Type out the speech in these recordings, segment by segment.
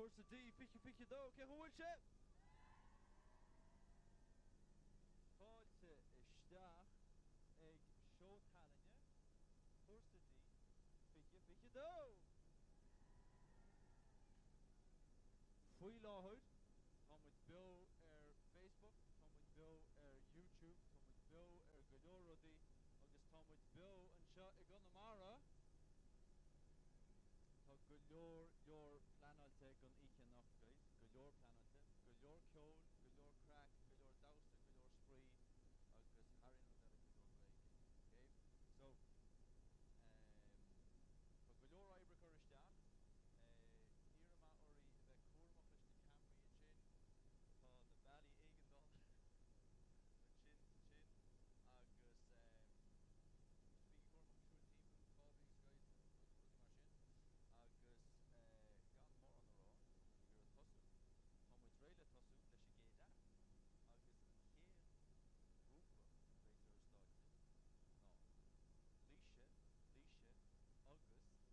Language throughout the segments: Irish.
Cúrsa D 2022, cén chaoi a bhfuil sibh? Fáilte isteach ag Seó Tallainne, Cúrsa D 2022! Faoi láthair, tá muid beo ar Facebook, tá muid beo ar YouTube, tá muid beo ar go leor rudaí agus tá muid beo anseo i gConamara! Tá go leor leor pleanáilte don oíche anocht guys, go leor pleanáilte, go leor ceoil, go leor craic, go leor damhsa, go leor spraoi agus thar aon rud eile go leor Gaeilge. Ok? So, ehm, tá go leor oibre curtha isteach, eh, iarrfaidh mé oraibh a bheith cúramach leis na ceamaraí ansin, tá na bealaí éigeandála ansin is ansin agus ehm, just bígí cúramach ag siúl timpeall, cáblaí agus guys agus rudaí mar sin. Agus gan mórán a rá,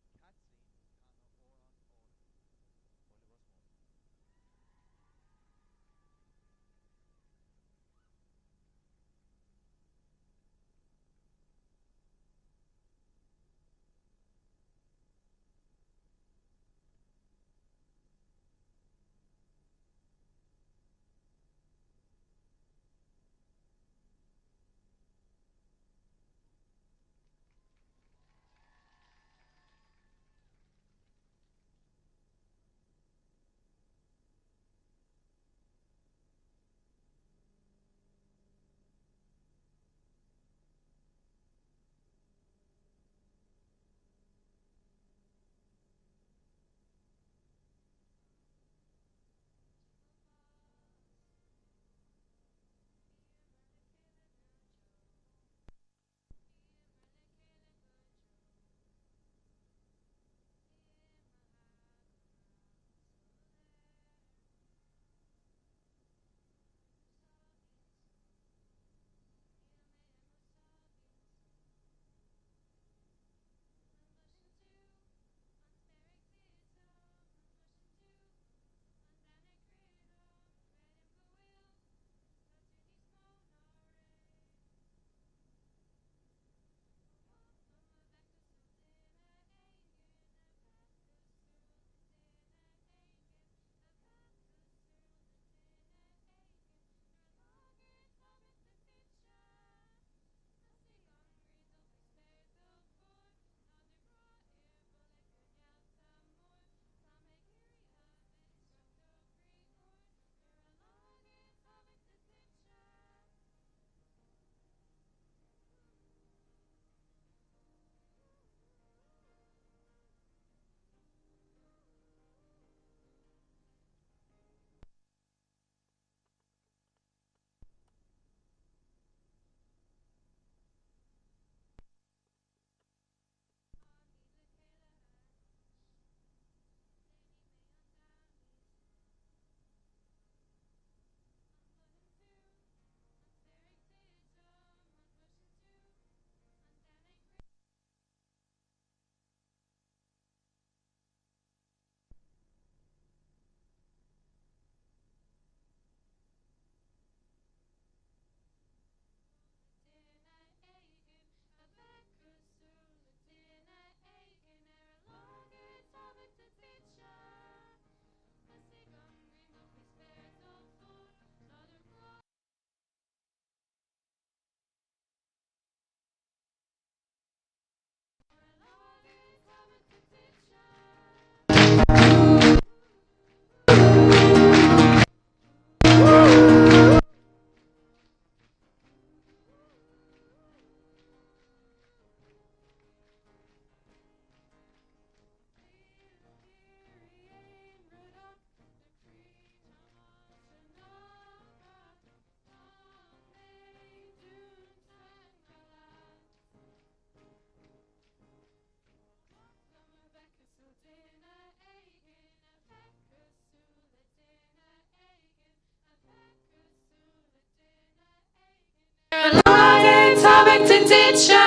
tá muid ag iarraidh tosú. Tá muid réidh le tosú leis an gcéad leath. Agus an chéad ghrúpa a bheas ar an stáitse ná Laoise, Laoise agus Caitlín ag canadh amhrán álainn. Bualadh bos mór. Bhíomar le chéile go deo. Bhíomar le chéile go deo. Imithe go brách go soiléir. Níl mé i mo sáimhín só. Níl mé i mo sáimhín só. An gcloiseann tú an spéir ag titim? An gcloiseann tú an domhan ag croitheadh? Creidim go bhfuil, tá tú níos mó ná réidh. Ba mhaith liom a bheith cosúil duine éigin, a bheith cosúil le duine éigin, a bheith cosúil le duine éigin nuair a lagann tábhacht na duitse. Thosaigh an ghrian dul faoi spéir dubh fuar, Nádúr grá ar buile go néalta mór. Tá mé ag iarraidh a bheith i sruth do chroí úr nuair a lagann tábhacht na duitse. Táimid le chéile anois. Déanfaidh mé an domhan níos fearr. An gcloiseann tú an spéir ag titim? An gcloiseann tú an domhan ag Le duine éigin, a bheith cosúil le duine éigin ar a laghad tábhachta duitse. Thosaigh an ghrian dul faoi spéir dubh fuar, nádúr grá. Tá mé dúnta leat. Ba mhaith liom a bheith cosúil duine éigin, a bheith cosúil le duine éigin, a bheith cosúil le duine éigin. Ar a laghad tábhachta duitse.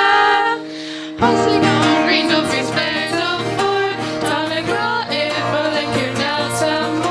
Thosaigh an ghrian dul faoi spéir dubh fuar, tá na grá i bhfolach ar néalta mór.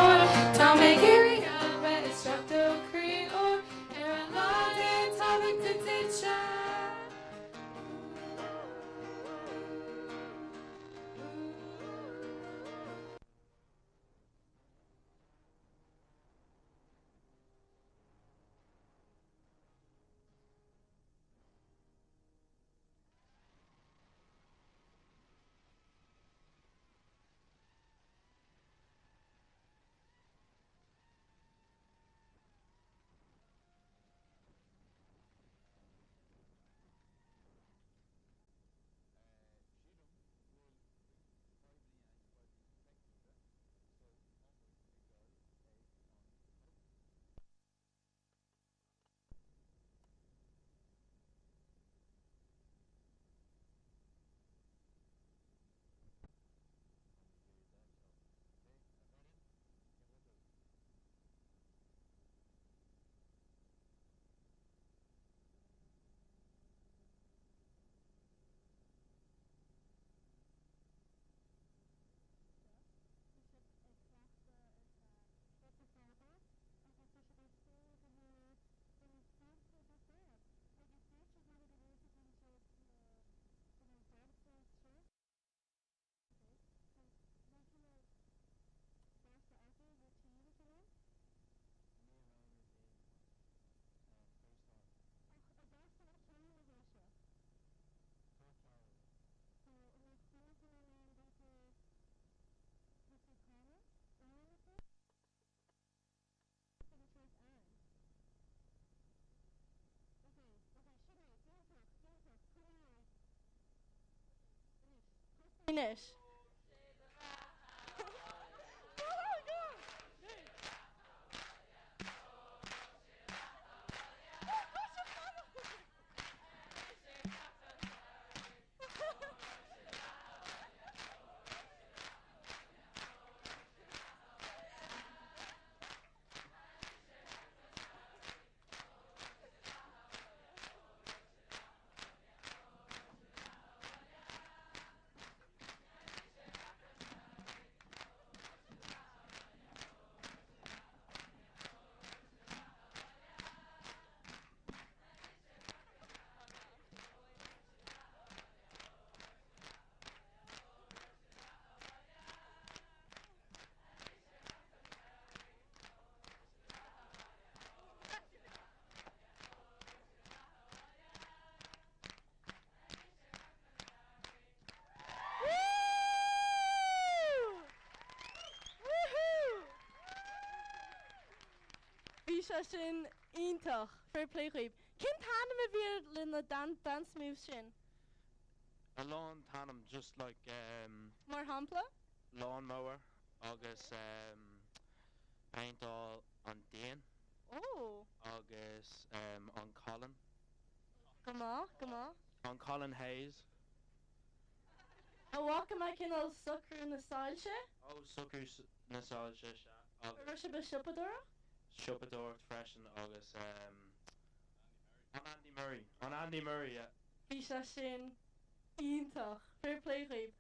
anois. Bhí sé sin iontach. Fair play dhaoibh. Cén t-ainm a bhí ar na dance moves sin? A lán t-ainm just like um. Mar shampla? Lawnmower agus um péinteáil an díon. Oh. Agus um an Colin. Go maith, go maith. An Colin Hayes. An bhfaca mé cineál socrú na soilse? Oh, socrú na soilse, sea. Agus. Raibh sibh ag siopadóireacht? Siopadóireacht freisin agus um an Andy Murray. An Andy Murray, yeah. Bhí sé sin iontach. Fair play dhaoibh.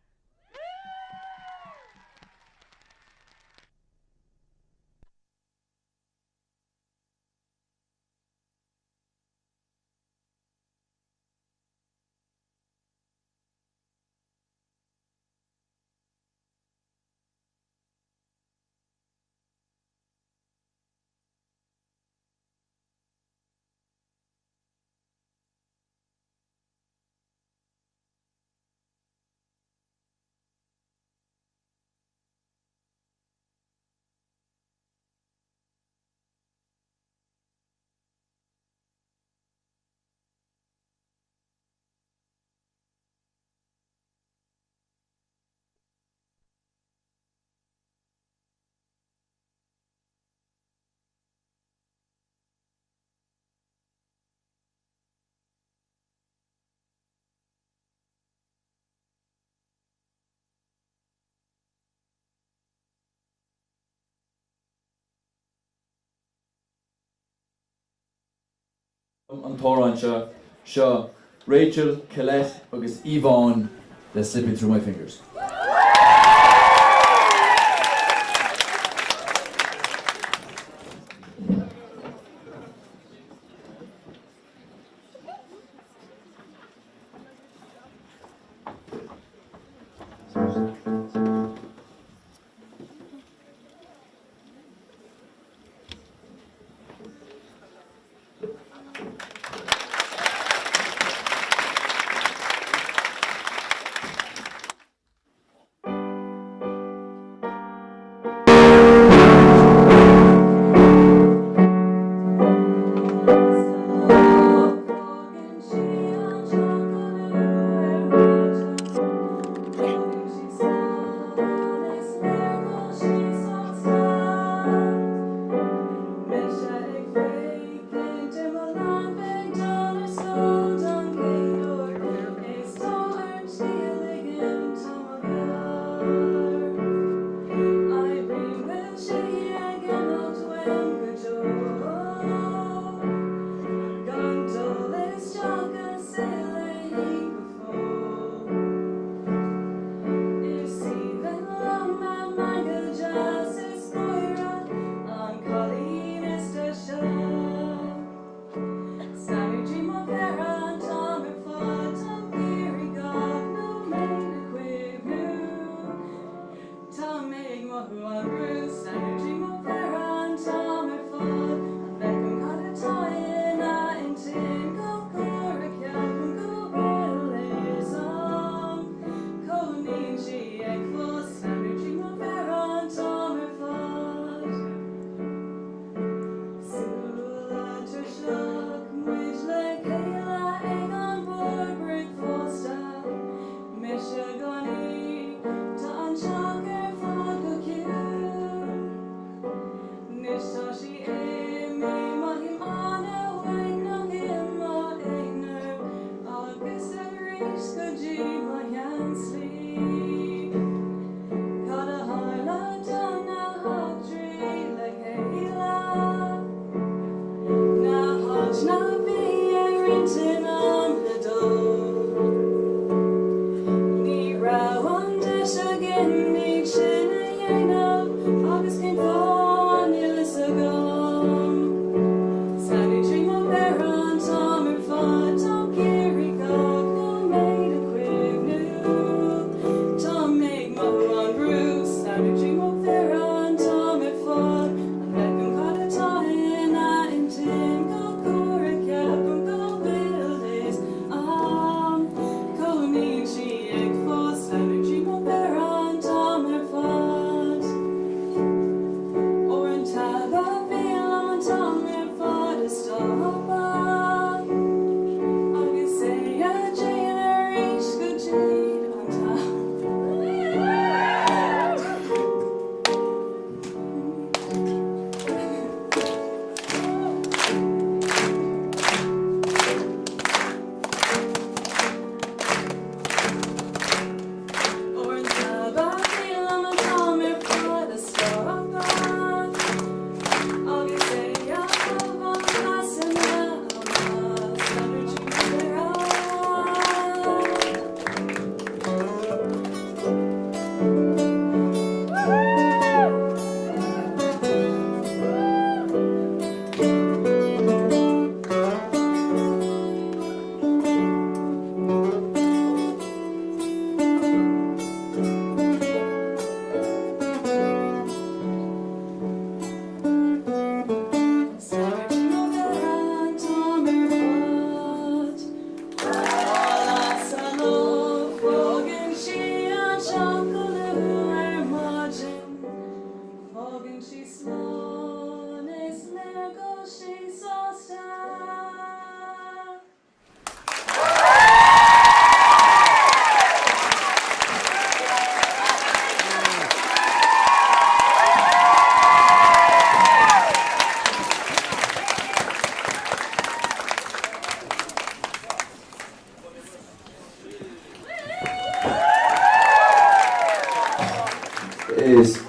An t-amhrán seo, seo Rachel, Colette agus Yvonne le Slipping Through My Fingers.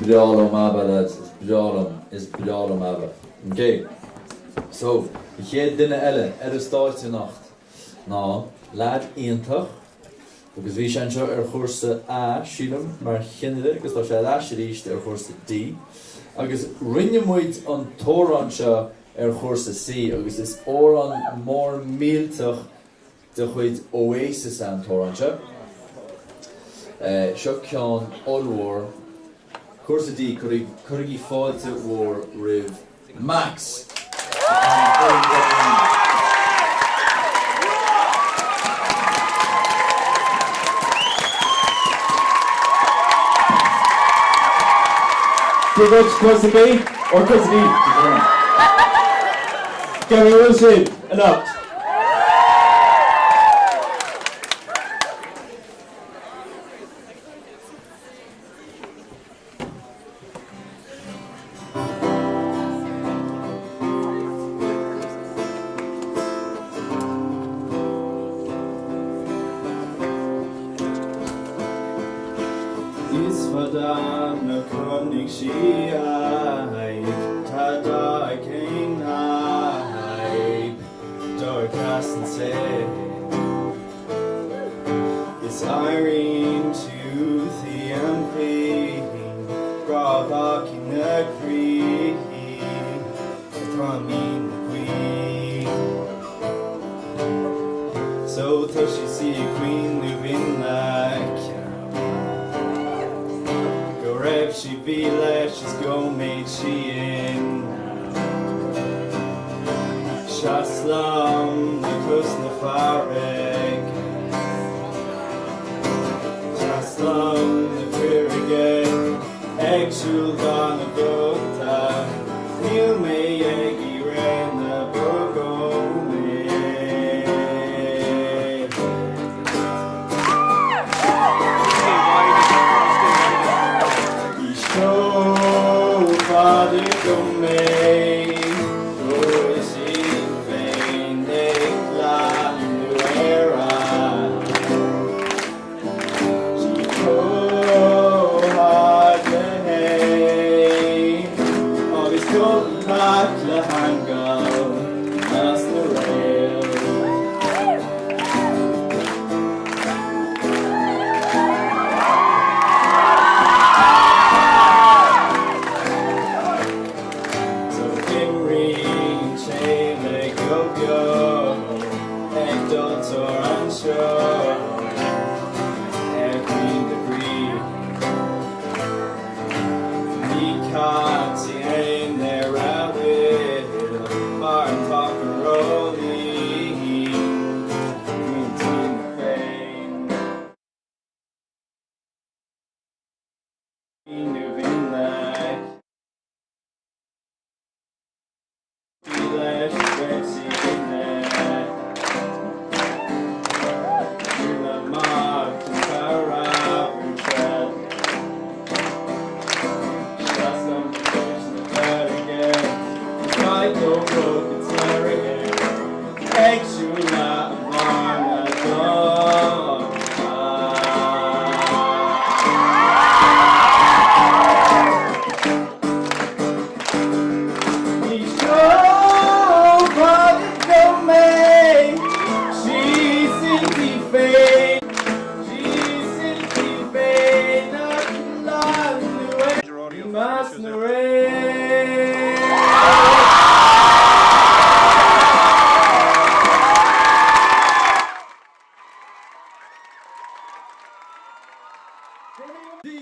breá liom ABBA lads, is breá liom, is breá liom ABBA. Ok, so, an chéad duine eile ar an stáitse anocht ná leaid iontach agus bhí sé anseo ar chúrsa A, sílim, mar chinnire agus tá sé ar ais arís ar chúrsa D agus rinne muid an t-amhrán seo ar chúrsa C agus is amhrán mór millteach de chuid Oasis é an t-amhrán seo. Seo ceann ollmhór. Cúrsa D, Cuirigí fáilte mhór roimh Max! Dia duit, Cúrsa B or Cúrsa D? Cén chaoi a bhfuil sibh anocht? Is fada nár chonaic sí aghaidh tá dá cén fhadhb dorchas an saol Is éiríonn tú an phian grá na croí atá mín na guí So tá sí sí ag cuimhneamh ina ceann Go raibh sí bhí leis is go mbeidh sí in ann Seas liom le cois na farraige Seas liom na farraige ag siúl gan a bhota Níl mé ag iarraidh na bogóidh mé. Is chomh fada go mbeidh go bhfuil sí féin ag leathnú ar aghaidh. Sí chomh hard le haon agus chomh leat le haingeal as na réalt. So imríonn sé le go beo ag dul tor anseo ar chroí na brí. Ní cat í aon ar a bhfuil mar an rock-and-rollaí intinn féin. Ag siúl an bhearna dorcha. Ní chomh fada go mbeidh sí inti féin, sí inti féin ag leathnú i measc na réalt.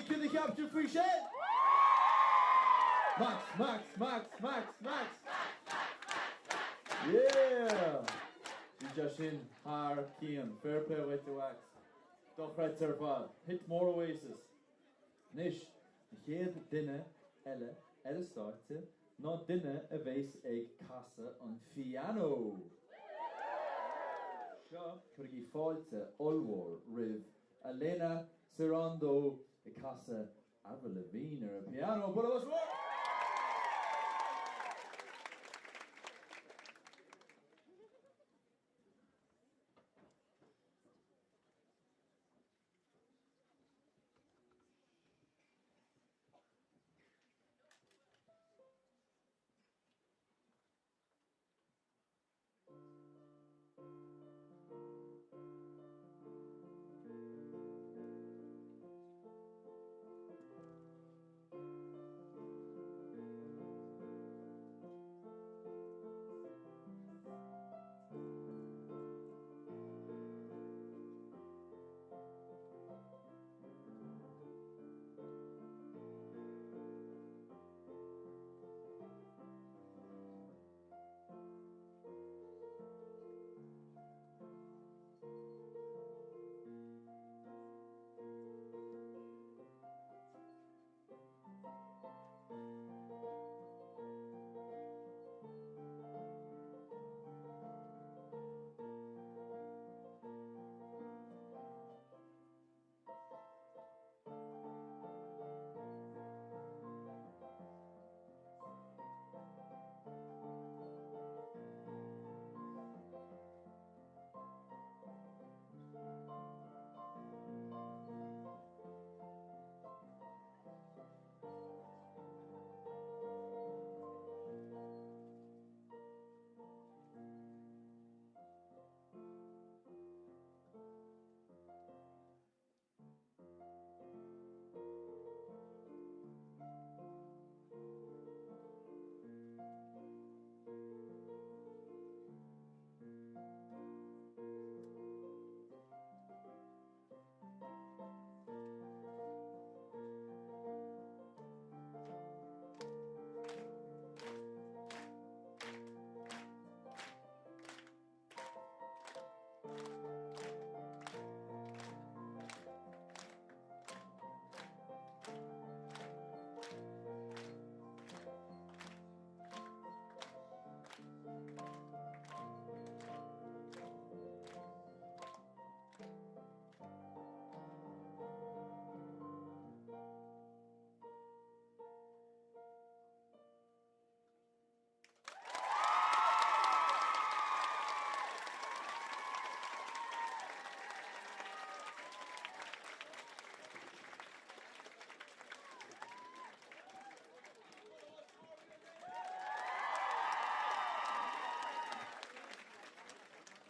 Cad a cheap sibh faoi sin? Max, Max, Max, Max, Max! Yeah! Bhí sé sin thar cionn. Fair play dhuit, a Mhax. Dochreidte ar fad. Hit mór Oasis. Anois, an chéad duine eile ar an stáitse ná duine a bheas ag casadh an phianó. Seo, cuirigí fáilte ollmhór roimh Elena Sirando ag casadh Avril Lavigne ar an pianó. Bualadh bos mór!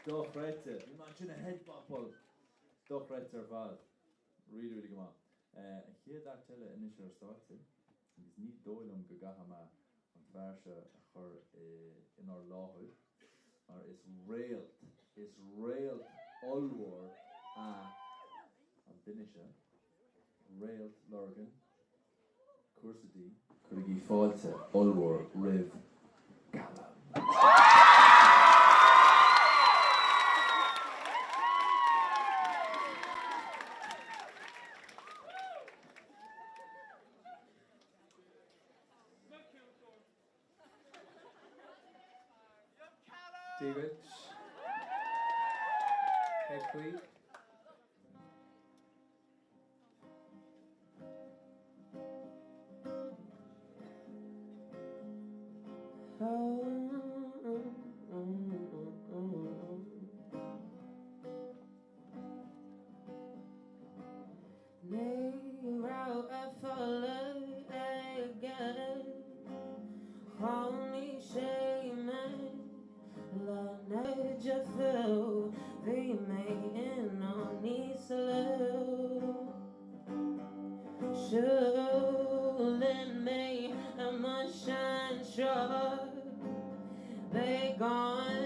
Dochreidte. Bhí mé ansin ag headbopáil. Dochreidte ar fad. Really, really go maith. An chéad act eile anois ar an stáitse, agus ní dóigh liom go gcaithfidh mé an fear seo a chur inár láthair, mar is réalt, is réalt ollmhór é an duine seo, Réalt Lurgan, Cúrsa D. Cuirigí fáilte ollmhór roimh Callum. Dia dhuit. Cén chaoi? Ní raibh a pholadh aige. Chónaigh sé mé le naimhde fiú, bhí mé in ann níos lú. Siúlann mé i mo shean-sruth, beagán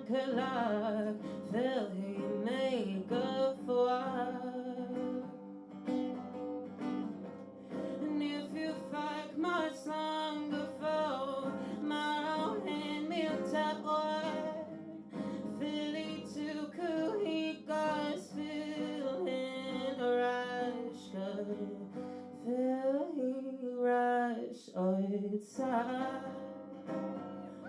codladh, fillfidh mé go fóill. Níl fiú faic mar slán go fóill, mar ó shin mílte uair. Fillfidh tú chuici agus fillfinn ar ais go fillfidh ar ais ortsa.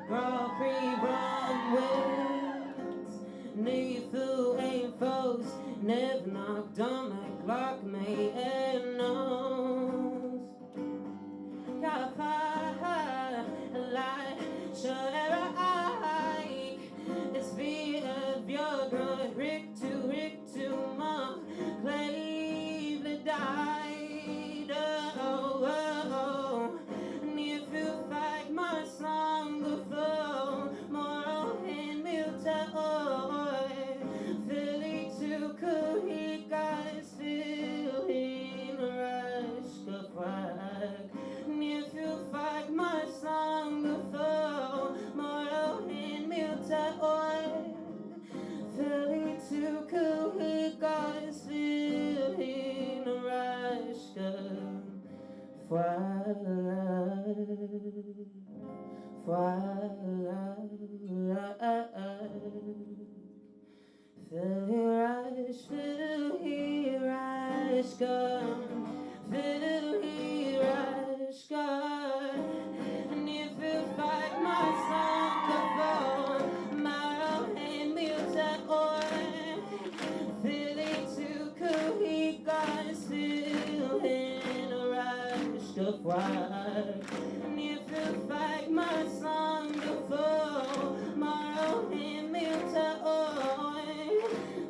Grá croí brón muid ní fiú aon fós nimhneach dom a ghlac mé ar nós. Ceaptha leat seo ar a aghaidh is bhí a bheag gur shroich tú shroich tú mo chléibh le d'aghaidh oh oh oh Níl fiú faic mar slán go fóill mar ó shin mílte uair Fillfidh tú chuici agus fillfinn ar ais go faic Níl fiú faic mar slán go fóill mar ó shin mílte uair Fillfidh tú chuici agus fillfinn ar ais go faic Faic Fillfidh ar ais, fillfidh ar ais go Fillfidh ar ais go Níl fiú faic mar slán go fóill Mar ó shin mílte uair Fillfidh tú chuici agus fillfinn ar ais go faic Níl fiú faic mar slán go fóill Mar ó shin mílte uair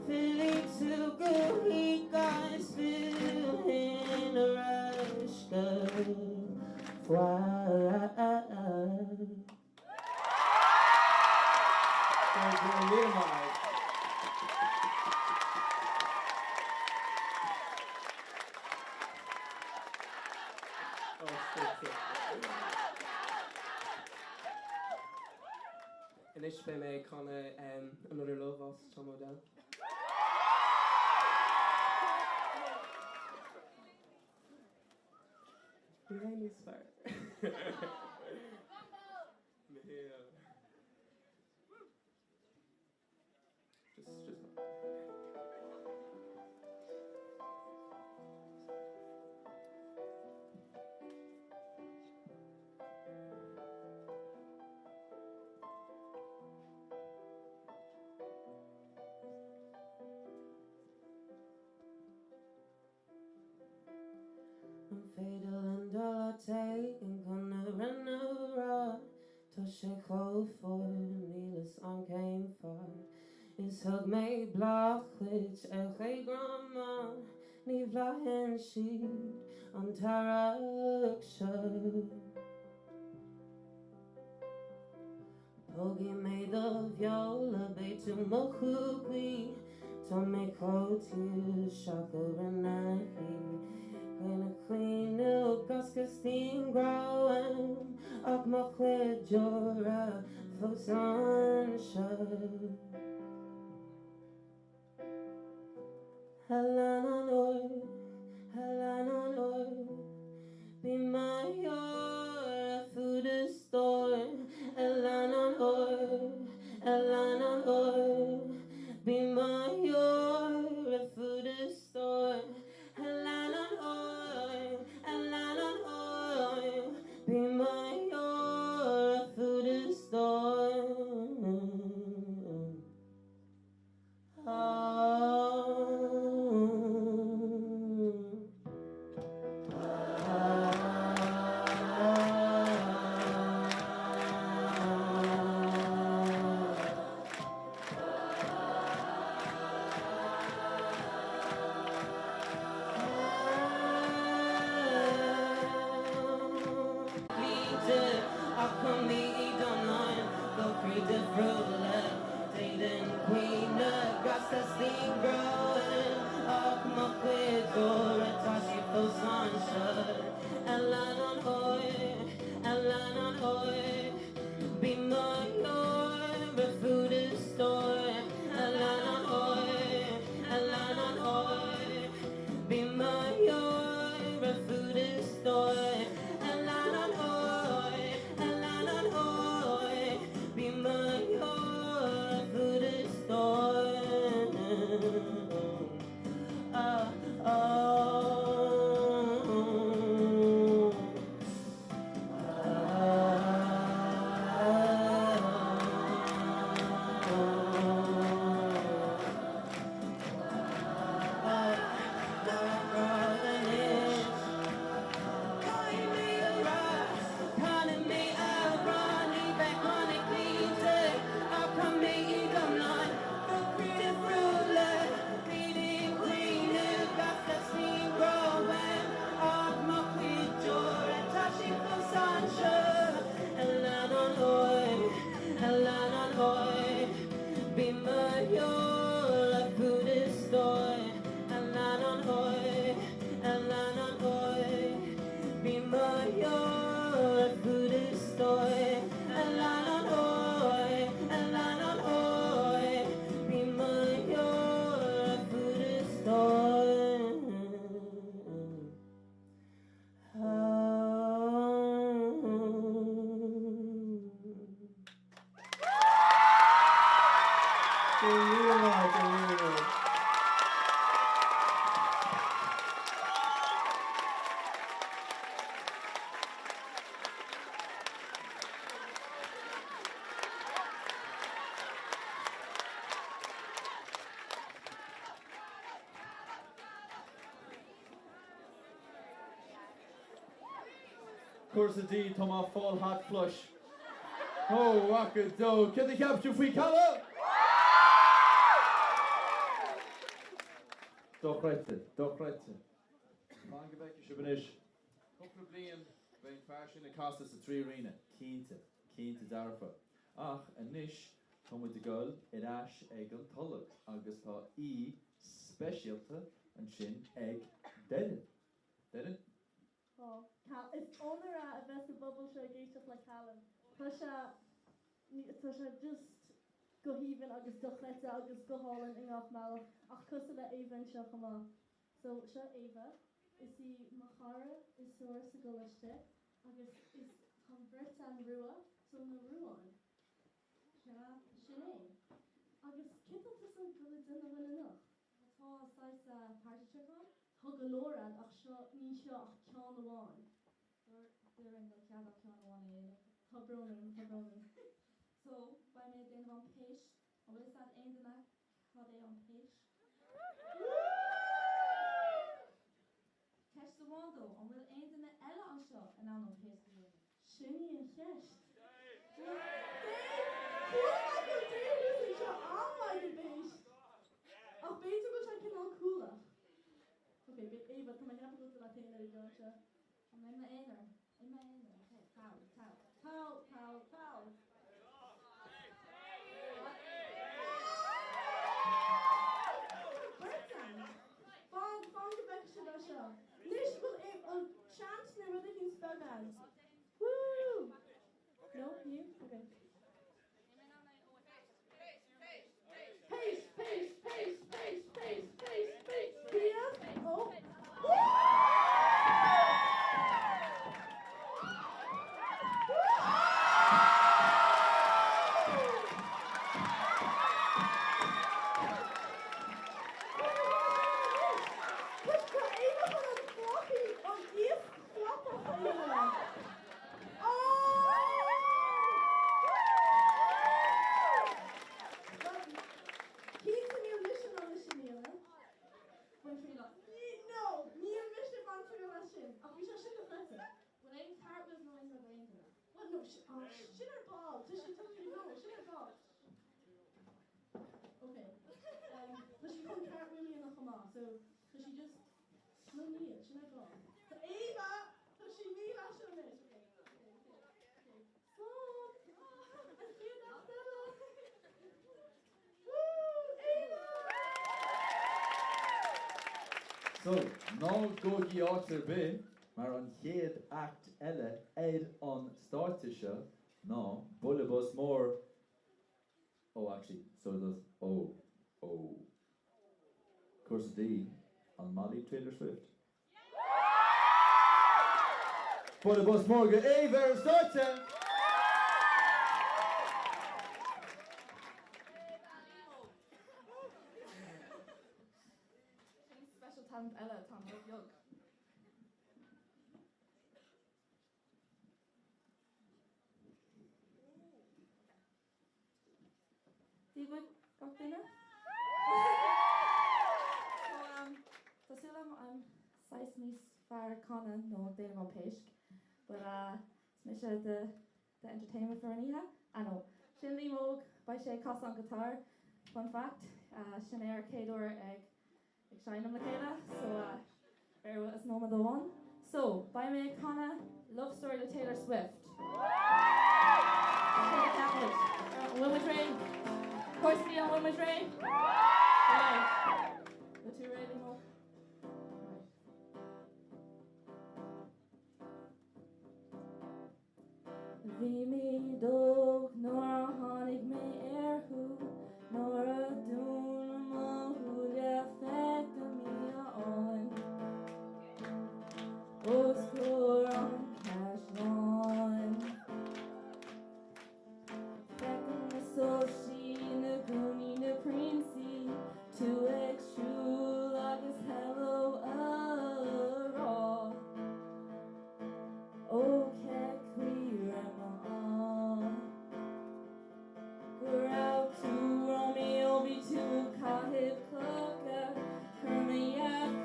Fillfidh tú chuici agus fillfinn ar ais go faic. Go raibh míle maith agat. Anois beidh mé ag canadh Another Love as Tom Odell. Níl aon níos fearr. Níl. Just, just. féidir linn dul áit éigin chun na rinne a rá Tá sé chomh fuar, níl 'fhios a'm cén fáth Is thug mé bláth dhuit a grandma Ní bhlaiseann siad an t-earrach seo. Pógfaidh mé do bheola, beidh tú mo chuaigh Tá mé chomh tiubh seach a rinne í Chun a chaoineadh gascas tín grá Ach mo chuid deora fós anseo. A leannáin óir, a leannáin óir, Bí mo dheoir ar fud a stóir. A leannáin óir, a leannáin óir, Bí mo dheoir ar fud a stóir. A leannáin óir, a leannáin óir, Bí mo dheoir ar fud a stóir. Cúrsa D, Tá mé ag fáil hot flush. Ó, mhac go deo, céard a cheap sibh faoi Callum? Dochreidte, dochreidte. Fan go bhfeicfidh sibh anois. Cúpla bliain, beidh an fear sin ag casadh sa 3Arena. Cinnte, cinnte dearfa. Ach anois, tá muid ag dul ar ais ag an tolg agus tá aoi speisialta ansin ag Doireann. Doireann? Tá. Is onóir é a bheith sa bpuball seo ag éisteacht le Callum. Tá sé, tá sé just go haoibhinn agus dochreidte agus go hálainn i ngach mbealach ach cosúil le Ava anseo chomh maith. So, seo Ava. Is í mo chara is fearr sa gcoláiste agus is tá an bheirt againn rua, so na Ruáin. Sea, sin é. Agus céard tá tusa ag dul a déanamh linn anocht? Tá saghas party trick ann. Tá go leor ann ach seo, ní seo ach ceann amháin. Doireann, níl cead ach ceann amháin a dhéanamh. Tá brón orm, tá brón orm. So, beidh mé ag déanamh an péist. An bhfuil fhios ag aon duine cad é an péist? Ceist amháin dó, an bhfuil aon duine. leat féin ar an gceann seo. An mbeidh m'aonar? I m'aonar, ok. Togha, togha, togha, togha, togha. Beirt ann. Fan, fan go bhfeicfidh sibh é seo. Anois, bhfuil an seans nó rud éicint beag ann? Woo! No? Níl? Ok. Péist, péist, péist, péist, péist, péist, péist, péist, ó. Tá Éabha chun an floppy, an iasc flopach a dhéanamh. Cinnte níl mise in ann é sin a dhéanamh. Bain triail as. No, níl mise ag baint triail as sin, ach bhí sé sin dochreidte. Bhfuil aon cartwheels nó aon rud aon duine? Well no, sin ar ball, tá sé, tá sé, no, sin ar ball. Ok, tá sí chun cartwheel a dhéanamh chomh maith, so tá sí just, no níl, sin ar ball. Tá Éabha, tá sí míleata anois, ok, ok, ok, ok, slán, an chéad act eile. Woo, Éabha! So, ná gabhaigí áit ar bith, mar an chéad act eile ar an stáitse seo ná bualadh bos mór, oh actually, so does, oh, oh. Cúrsa D, an maith libh Taylor Swift? Bualadh bos mór go Éabha ar an stáitse! Sin special talent eile atá ró-bheag. Dia dhuit gach duine. So um, tá súil agam I'm saghas níos fearr ag canadh ná déanamh an péisc, but is mise the the entertainment for an oíche. Ah no, sin Liam Óg, beidh sé ag casadh an guitar. Fun fact, sin é ár chéad uair ag ag seinm le chéile, so bear with us nóiméad amháin. So, beidh mé ag canadh Love Story le Taylor Swift. Sin a cheap muid. An bhfuil muid réidh? Cúrsa D, an bhfuil muid réidh? Right. Bhfuil tú réidh, Liam Óg? Right. Bhí mé óg nuair a tháinig mé ar thú, nuair a dúnadh mo shúile feicim í álainn os comhair an chaisleáin. Feicim na soilsí, na gúnaí, na prionsaí, tú ag siúl agus hello a rá. Ó cén chaoi raibh mo ádh go raibh tú Romeo, bhí tú ag caitheamh clocha, chuir mé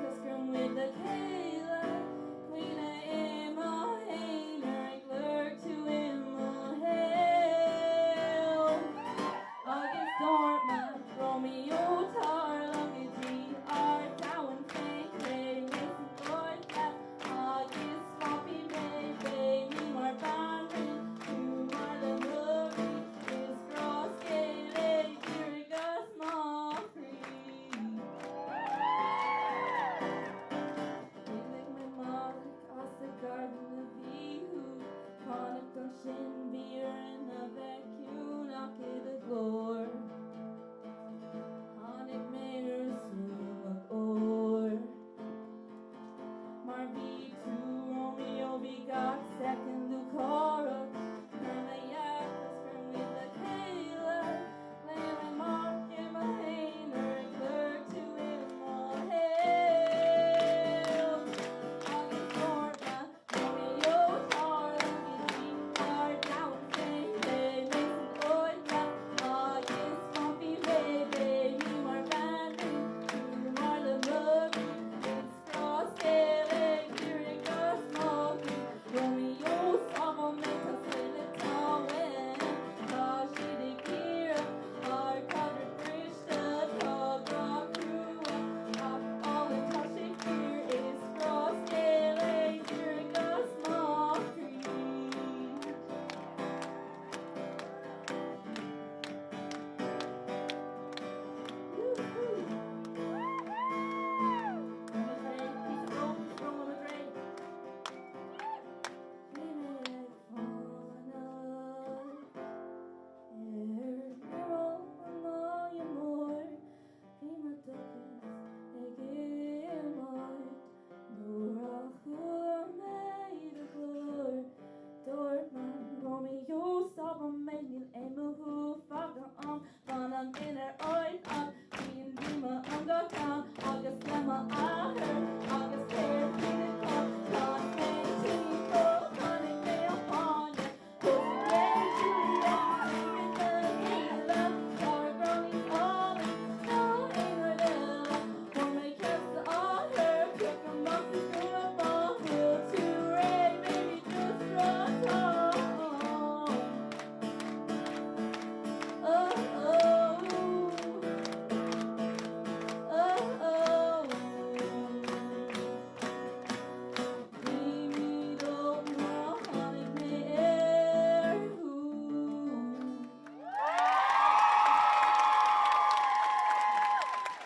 cos gur muid le chéile, caoineadh i mo aonar ag lorg tú i mo shaol. Agus dúirt mé Romeo tar liom go dtí ár domhan féin cré mé sa gcúirt agus swampfaidh mé beidh mé mar bhanríon tú mar leanbh rí is grá scéal é díreach as mo chroí. D'éalaigh mé amach as an gairdín a bhí thú fanacht ansin bhí orainn a bheith ciúin ach i do ghlór. Tháinig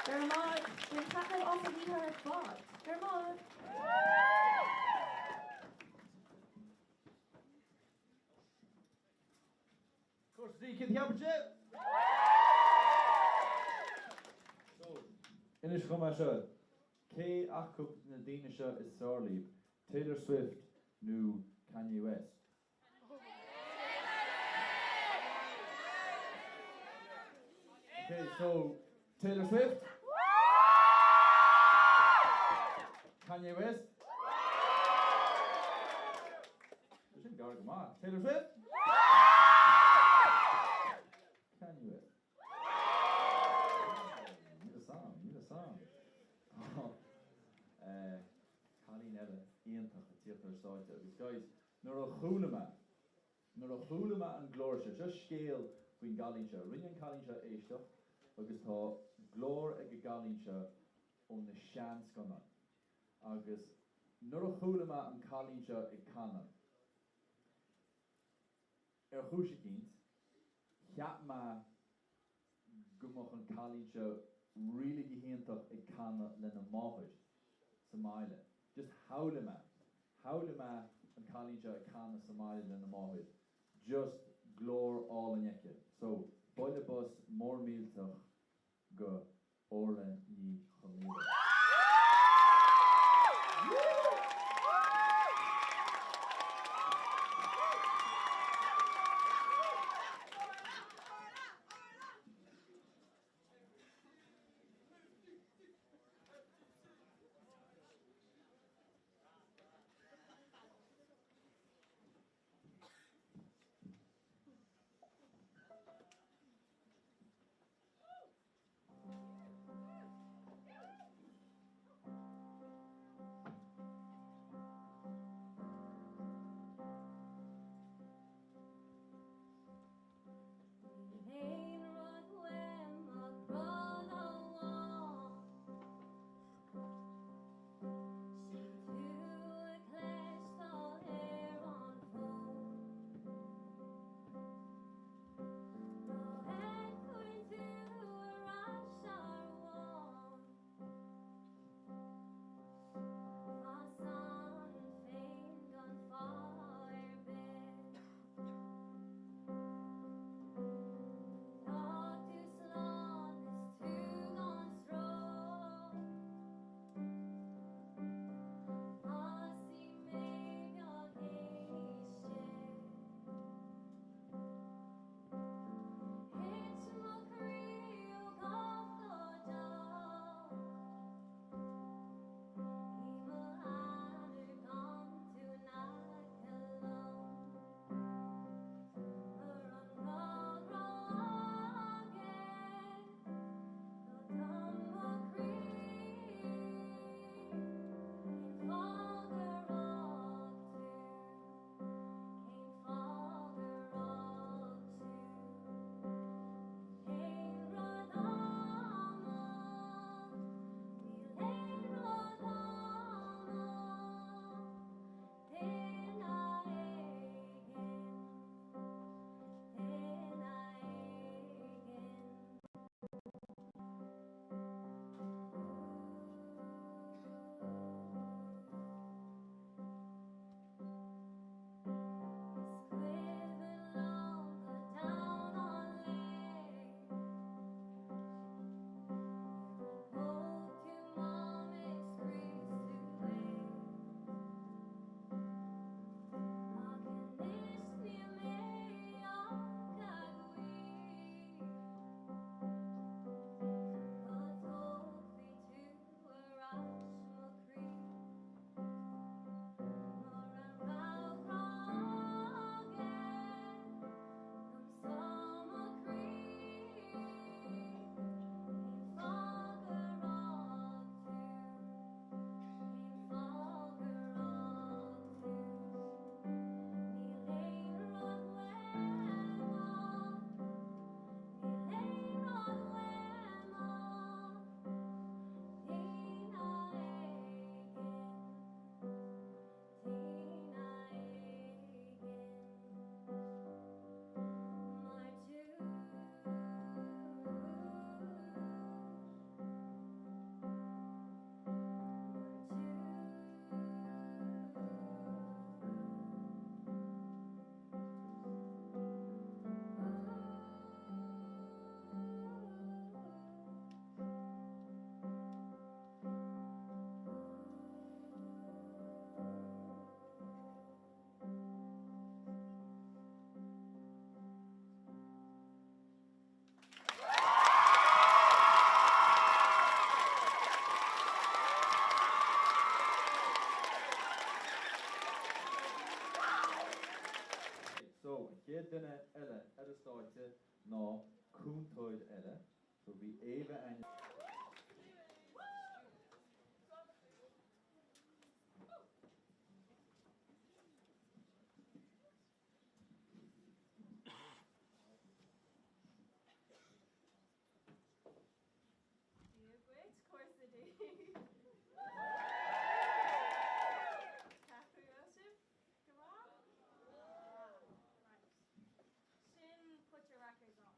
Go raibh maith. Bain taitneamh as an oíche ar fad. Go raibh maith. Cúrsa D, céard a cheapann sibh? So, inis dhom é seo, cé acu de na daoine seo is fearr libh, Taylor Swift nó Kanye West? Ok, so, Taylor Swift? Kanye West? Tá sin gar go maith. Taylor Swift? Kanye West? Níl fhios a'm, níl fhios a'm. Tá cailín eile iontach ag tíocht ar stáitse agus guys, nuair a chuala mé, nuair a chuala mé an glór seo, seo scéal faoin gcailín seo, rinne an cailín seo éisteacht agus tá glór ag an gcailín seo ó na seanscannáin agus nuair a chuala mé an cailín seo ag canadh, ar chúis eicínt, cheap mé go mbeadh an cailín seo really go hiontach ag canadh lena máthair sa mbaile. Just shamhlaigh mé, shamhlaigh mé an cailín seo ag canadh sa mbaile lena máthair. Just glór álainn aici. So, bualadh bos mór millteach go Orla Ní Chonaola. duine eile ar an stáitse ná cúntóir eile. So bhí Éabha a'inn. Dia dhuit, Cúrsa D. Cén chaoi a bhfuil sibh? Go maith? Right. Sin put your records on.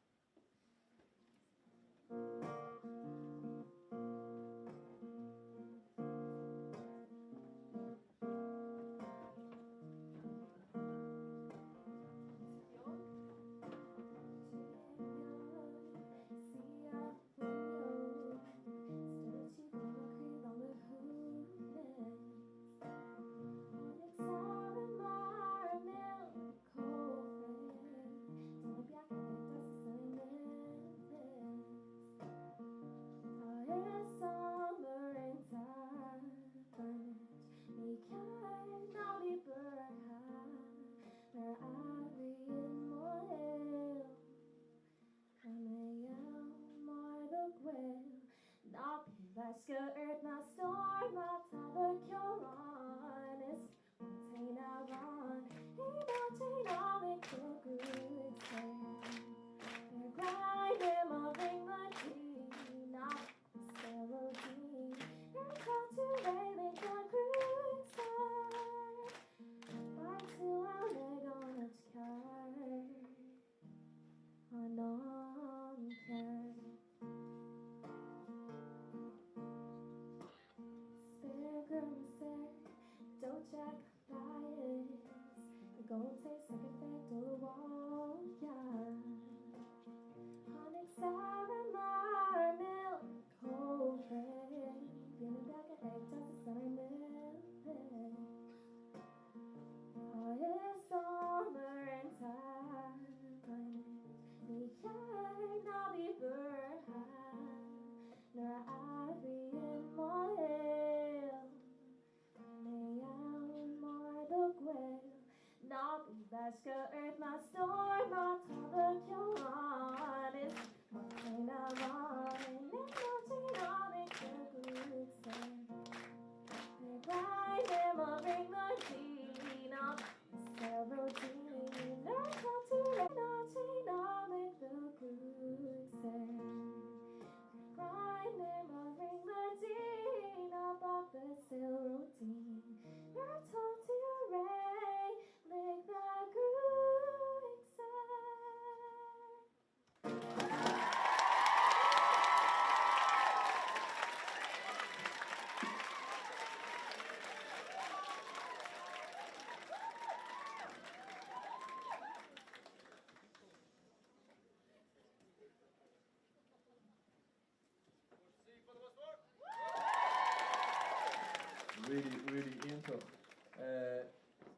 Really, really iontach.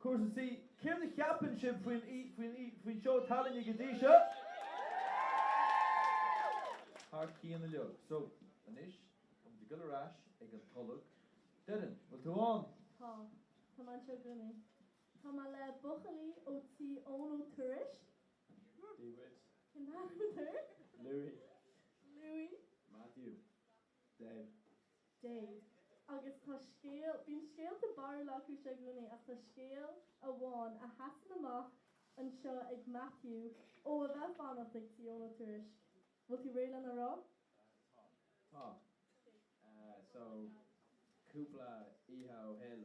Cúrsa C, céard a cheapann sibh faoin faoin faoin seó tallainne go dtí seo? Thar cionn uilig. So, anois, táimid ag dul ar ais ag an tolg. Doireann, bhfuil tú ann? Tá. Tá mé anseo i gcónaí. Tá mé le buachaillí ó tí Eoin Ó Tuairisc. Dia dhuit. Cén t-ainm atá ort? Louis. Louis. Matthew. Dave. Dave. Agus tá scéal, bíonn scéalta barrúla acu seo i gcónaí ach tá scéal amháin a sheasann amach anseo ag Matthew ó a bheith ag fanacht ag tí Eoin Ó Tuairisc. Bhfuil tú réidh lena rá? Tá. Tá. So, cúpla oíche ó shin,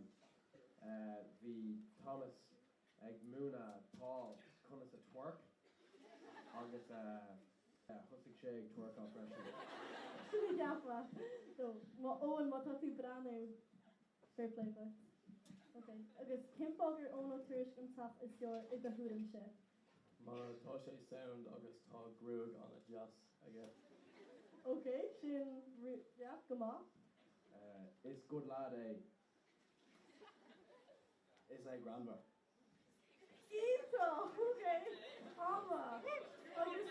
bhí Thomas ag múineadh Paul conas a twerk agus thosaigh sé ag twerkáil freisin. Sin a cheapfá. So, Eoin, má tá tú ag breathnú, fair play duit. Ok, agus cén fáth gur Eoin Ó Tuairisc an teach is fearr i do thuairimse? Mar tá sé sound agus tá gruaig an-deas aige. Ok, sin, yeah, go maith. Is good lad é. Is é greannmhar. Iontach! Ok. An-mhaith. Agus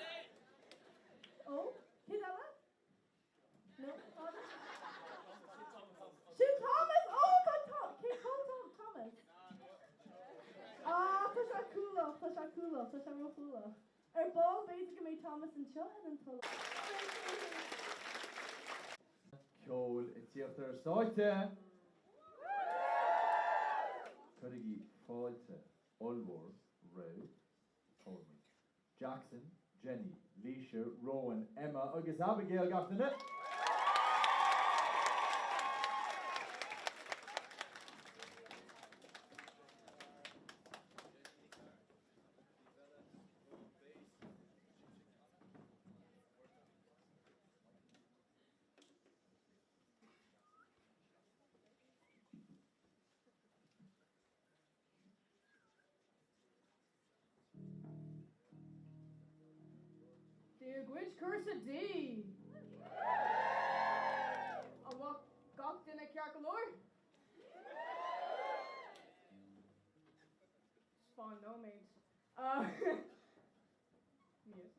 Ó, cé eile? No, Thomas? Sin Thomas! Ó, tá Tom! Cé cá Tom? Thomas? Ah, tá sé cúlach, tá sé cúlach. Tá sé róchúlach. Ar ball b'fhéidir go mbeidh Thomas anseo ar an tulach. Ceoil ag tíocht ar an stáitse! Cuirigí fáilte ollmhór roimh Tolmie, Jackson, Jenny, Laoise, Rowan, Emma agus Abigail, gach duine! Dia dhuit cúrsa D! An bhfuil gach duine ceart go leor? Fan nóiméad. Níos.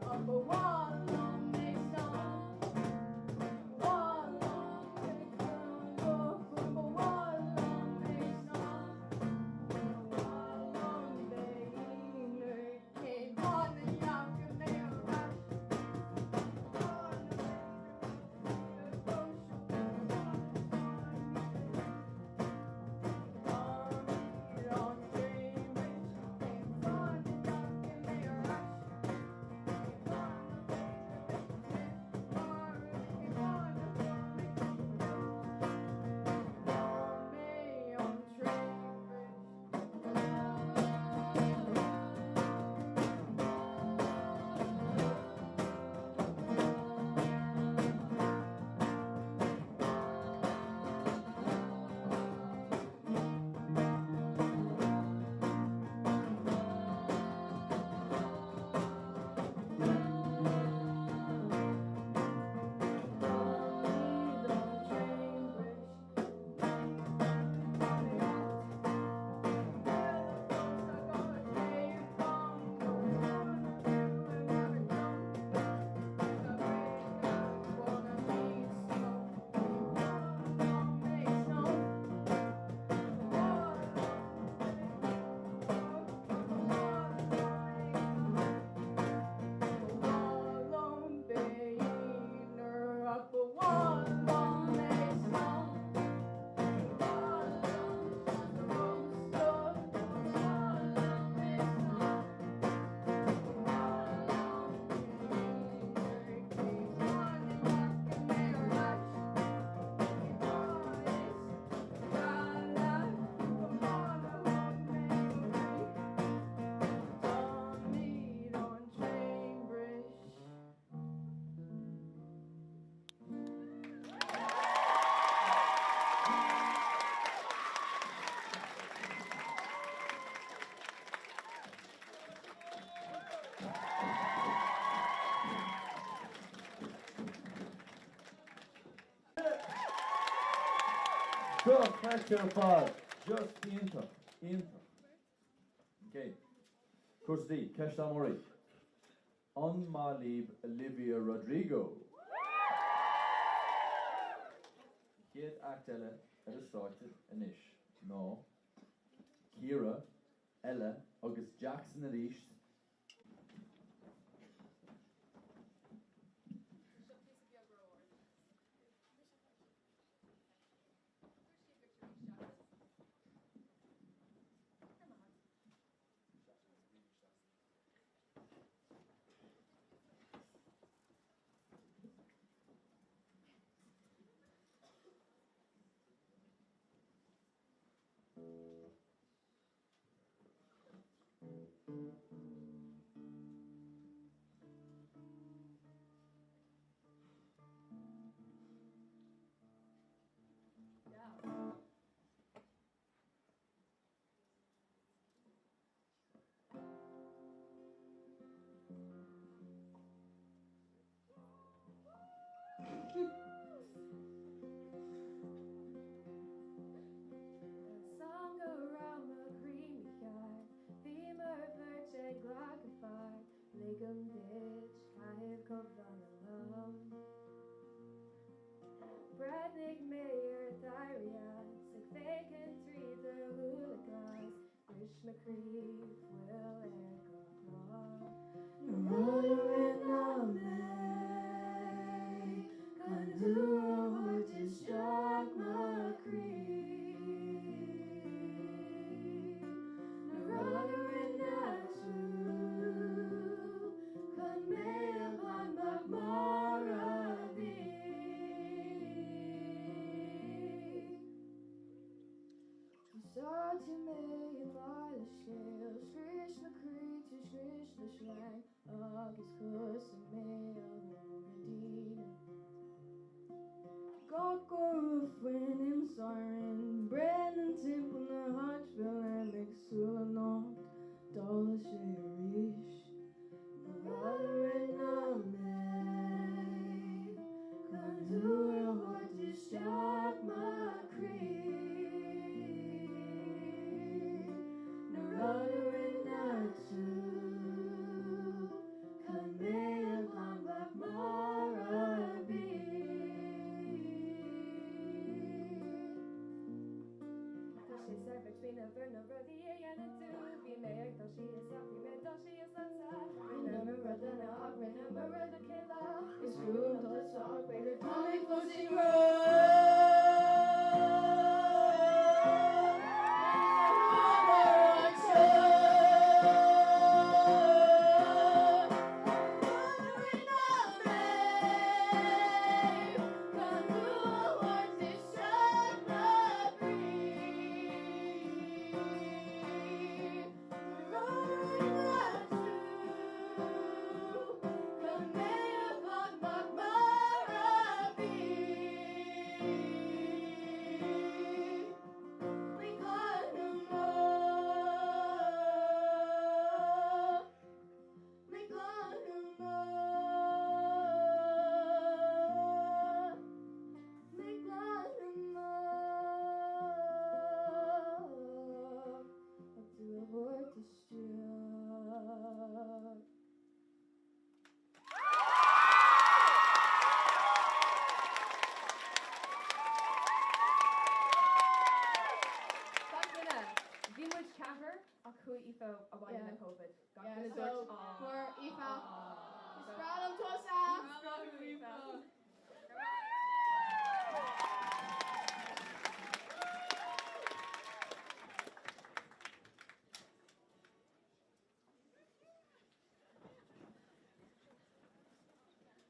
Ceart go leor. Dochreidte ar fad! Just iontach! Iontach! Ok. Cúrsa D, ceist am oraibh. An maith libh Olivia Rodrigo? An chéad act eile ar an stáitse anois ná Ciara, Ella agus Jackson arís. Seo píosa beag ró-ard. Ligim duit caitheamh chomh dona liom. Breathnaigh mé ort éirí as, ag féachaint trí do shúile glas, bhris mo chroí fuil ar gach lá. Na rudaí a rinne mé gan thú a thabhairt isteach mo chroí. Na rudaí a rinne tú chun mé a ghlanadh mar a bhí. D'úsáid tú mé i mar leithscéal, scrios mo chroí, tú scrios le sreang agus chosain mé a thógaint daoine. Gach uair a chluinim siren, breathnaím timpeall na háit fuilim ag súil anocht, dtarlódh sé arís. Na rudaí a rinne mé chun thú a thabhairt isteach mo chroí. Na rudaí a rinne tú chun mé a ghlanadh mar a bhí. Tá sé saibhir trína bhur na rudaí a dhéanann tú. Bhí mé ag dul síos ach bhí mé ag dul síos leatsa. Rinne mo rud lena ach rinne mo rud le chéile. Is fuath dul isteach b'fhéidir tháinig fós i Gach duine, bhí muid ceathrar ach chuaigh Aoife abhaile le Covid. Gach duine dúirt Fuair Aoife. Is breá liom tusa! Aoife.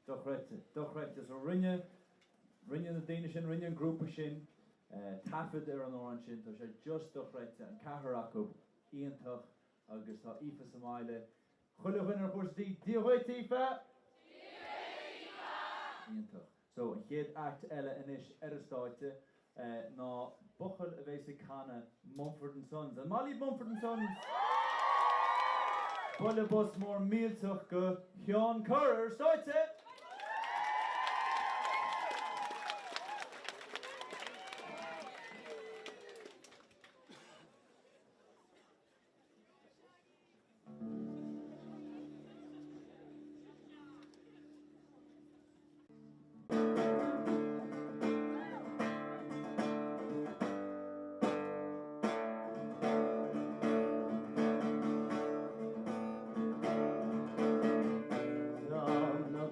Dochreidte, dochreidte. So rinne, rinne na daoine sin, rinne an grúpa sin taifead ar an amhrán sin, tá sé just dochreidte, an ceathrar acu, iontach agus tá Aoife sa mbaile. Chuile dhuine ar chúrsa D, Dia dhuit, Aoife! Dia dhuit, Aoife! Iontach. So, an chéad act eile anois ar an stáitse ná buachaill a bhéas ag canadh Mumford and Sons. An maith libh Mumford and Sons? Bualadh bos mór millteach go Sheán Corr ar an stáitse! Dá na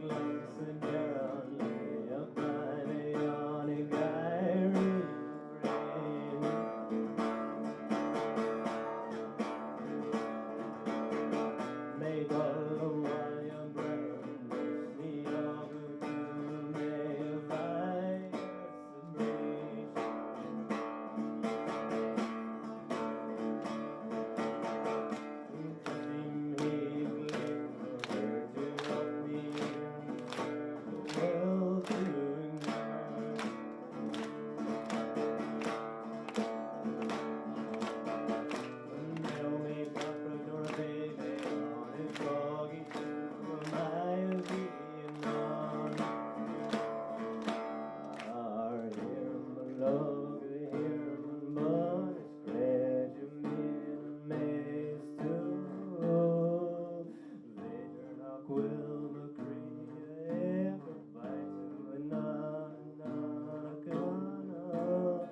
bhfuil mo chroí a fhéach ach beidh tú in ann in ann a canadh.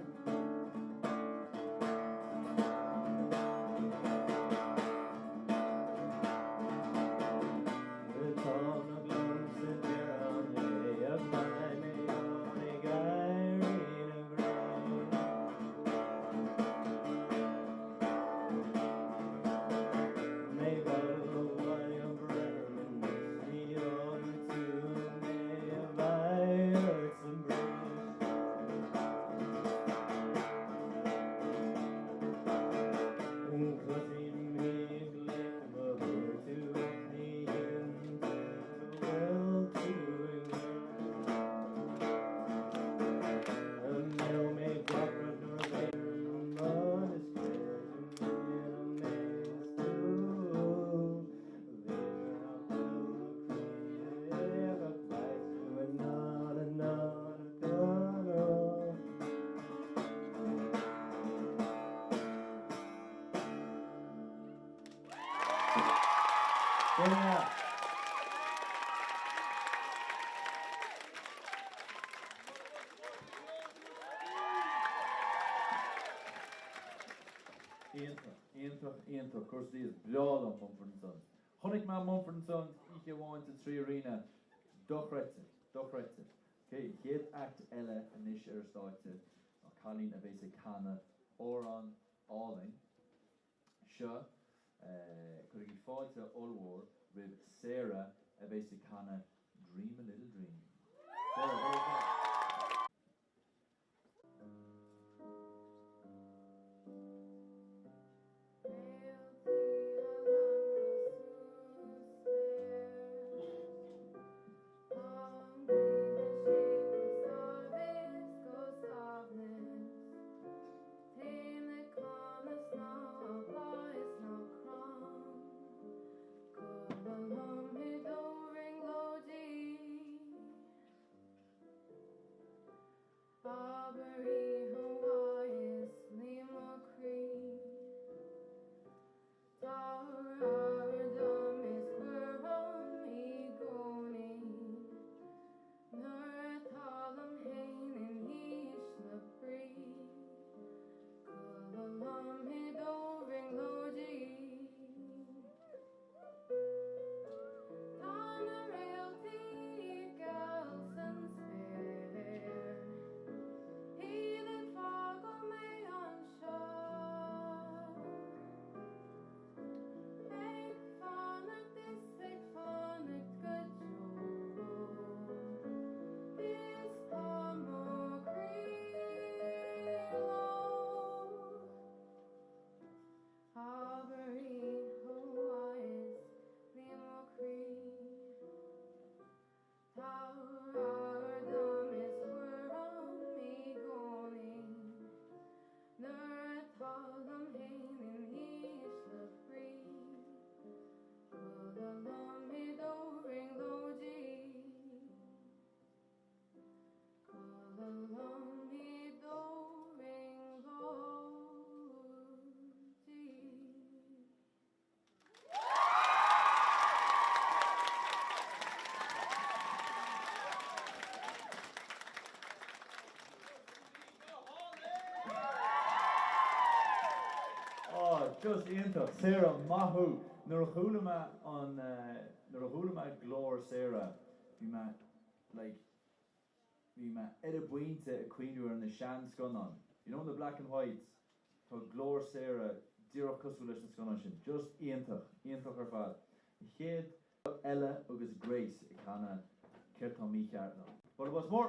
Nuair atá nach liomsa deireadh an lae ach beidh mé ann ag éirí na gréine. Mé ag gabháil abhaile breith orm anois ní fhágfaidh tú mé a bheidh ort sa mbris. Cloisim í ag glaoch do mo chuartú ach ní thuigeann tú go bhfuil tú i ngrá. An mbeidh mé gach rud nuair a bheidh ar an mbun is creidim mé an mbeidh tú. B'fhéidir nach bhfuil mo chroí a fhéach ach beidh tú in ann in ann a canadh. Brilliant. Iontach, iontach, iontach. Cúrsaí is breá liom Mumford and Sons. Chonaic mé Mumford and Sons oíche amháin sa 3Arena. Dochreidte, dochreidte. Ok, an chéad act eile anois ar an stáitse ná cailín a bhéas ag canadh amhrán álainn. Seo, cuirigí fáilte ollmhór roimh Sarah a bhéas ag canadh Dream a Little Dream. Sarah, go ahead. Réaltaí a landáil sa spéir. An ghaoth ag séideadh is go suaimhneas. Téim le canadh ná bláth is ná crann. Codladh liom i do bhrionglóidí. Abair oíche mhaith is luí mo chroí. Tabhair aire dom is cuir orm i gcónaí. Nuair atá liom fhéin in ísle brí. Codladh liom i do bhrionglóidí. Tá na réaltaí geal san spéir. Iad ag fágáil mé anseo. Ag fanacht is ag fanacht go deo. Is tá mo chroí leo. Abair oíche mhaith is luí mo chroí. Tabhair aire dom is cuir orm i gcónaí. Nuair atá liom fhéin in ísle brí. Codladh liom i do bhrionglóidí. Codladh liom i do bhrionglóidí. Oh, just iontach. Sarah, maith thú. Nuair a chuala mé an, nuair a chuala mé glór Sarah, bhí mé like, bhí mé ar an bpointe ag cuimhniú ar na sean-scannáin. You know, the black and whites. Tá glór Sarah díreach cosúil leis na scannáin sin. Just iontach. Iontach ar fad. An chéad Ella agus Grace ag canadh Céard tá mícheart liom. Bualadh bos mór!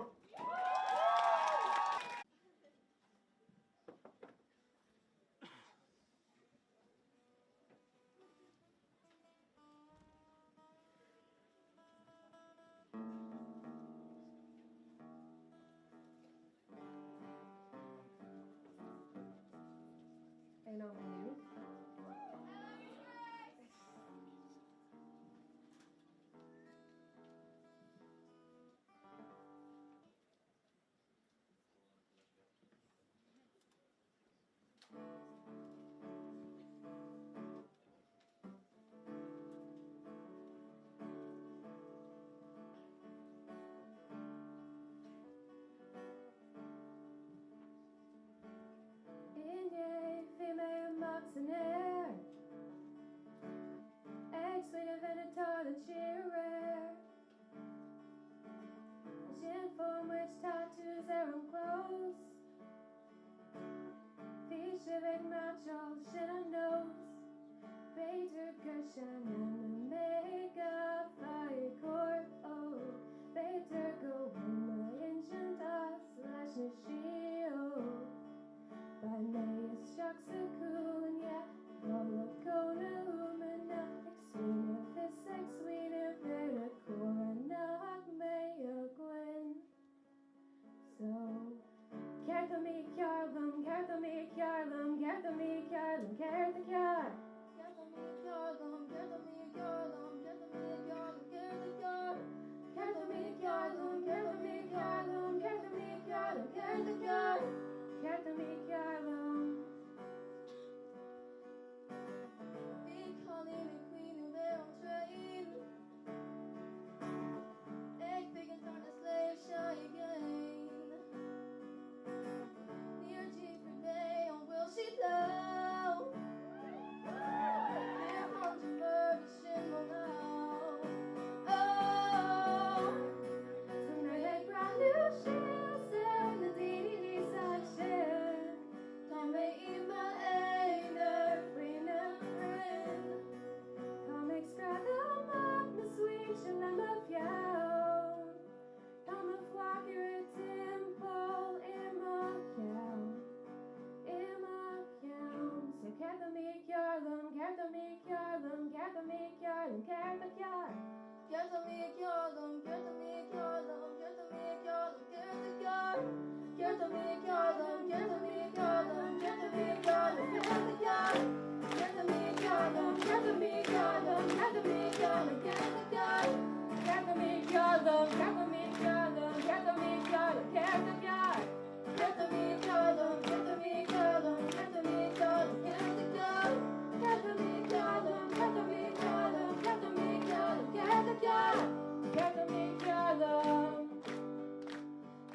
Aon am inniu. ar an gclós. Bhí sibh ag meaitseáil, sin an nós. B'fhéidir gur seananam mé go bhfaighidh corp óg. B'fhéidir go bhfuil m'intinn as leis na síóg. Beidh mé isteach sa chúinne, i bhfolach ó na huamanna, ag smaoineamh is ag smaoineamh ar na comhrá nach mbeidh againn. So, céard tá mícheart liom, céard tá mícheart liom, céard tá mícheart liom, céard tá cearr? Céard tá mícheart liom, céard tá mícheart liom, céard tá mícheart liom, céard tá cearr? Céard tá mícheart liom, céard tá mícheart liom, céard tá mícheart liom, céard tá cearr? Céard tá mícheart liom? Bhí cailín ag caoineadh ar an traein, ag féachaint thar na sléibhte i gcéin. Níor d'fhiafraigh mé an bhfuil sí teo. Níor chan Murphy sin mo ná. Oh! Tá mé ag breathnú síos ar na daoine thíos ansin. Tá mé i m'aonar faoi na crainn. Tá mé ag screadadh amach na smaointe le mo pheann. Tá mo phlacaire timpeall i mo cheann, i mo cheann. So céard tá mícheart liom, céard tá mícheart liom, céard tá mícheart liom, céard tá cearr? Céard tá mícheart liom, céard tá mícheart liom, céard tá mícheart liom, céard tá cearr? Céard tá mícheart liom, céard tá mícheart liom, céard tá mícheart liom, céard tá cearr? Céard tá mícheart liom, céard tá mícheart liom, céard tá mícheart liom, céard tá cearr? Céard tá mícheart liom, céard tá mícheart liom, céard tá mícheart liom, céard tá cearr? Céard tá mícheart liom, céard tá mícheart liom, céard tá mícheart liom, céard tá cearr? Céard tá mícheart liom, céard tá mícheart liom, céard tá mícheart liom, céard tá cearr? Céard tá mícheart liom?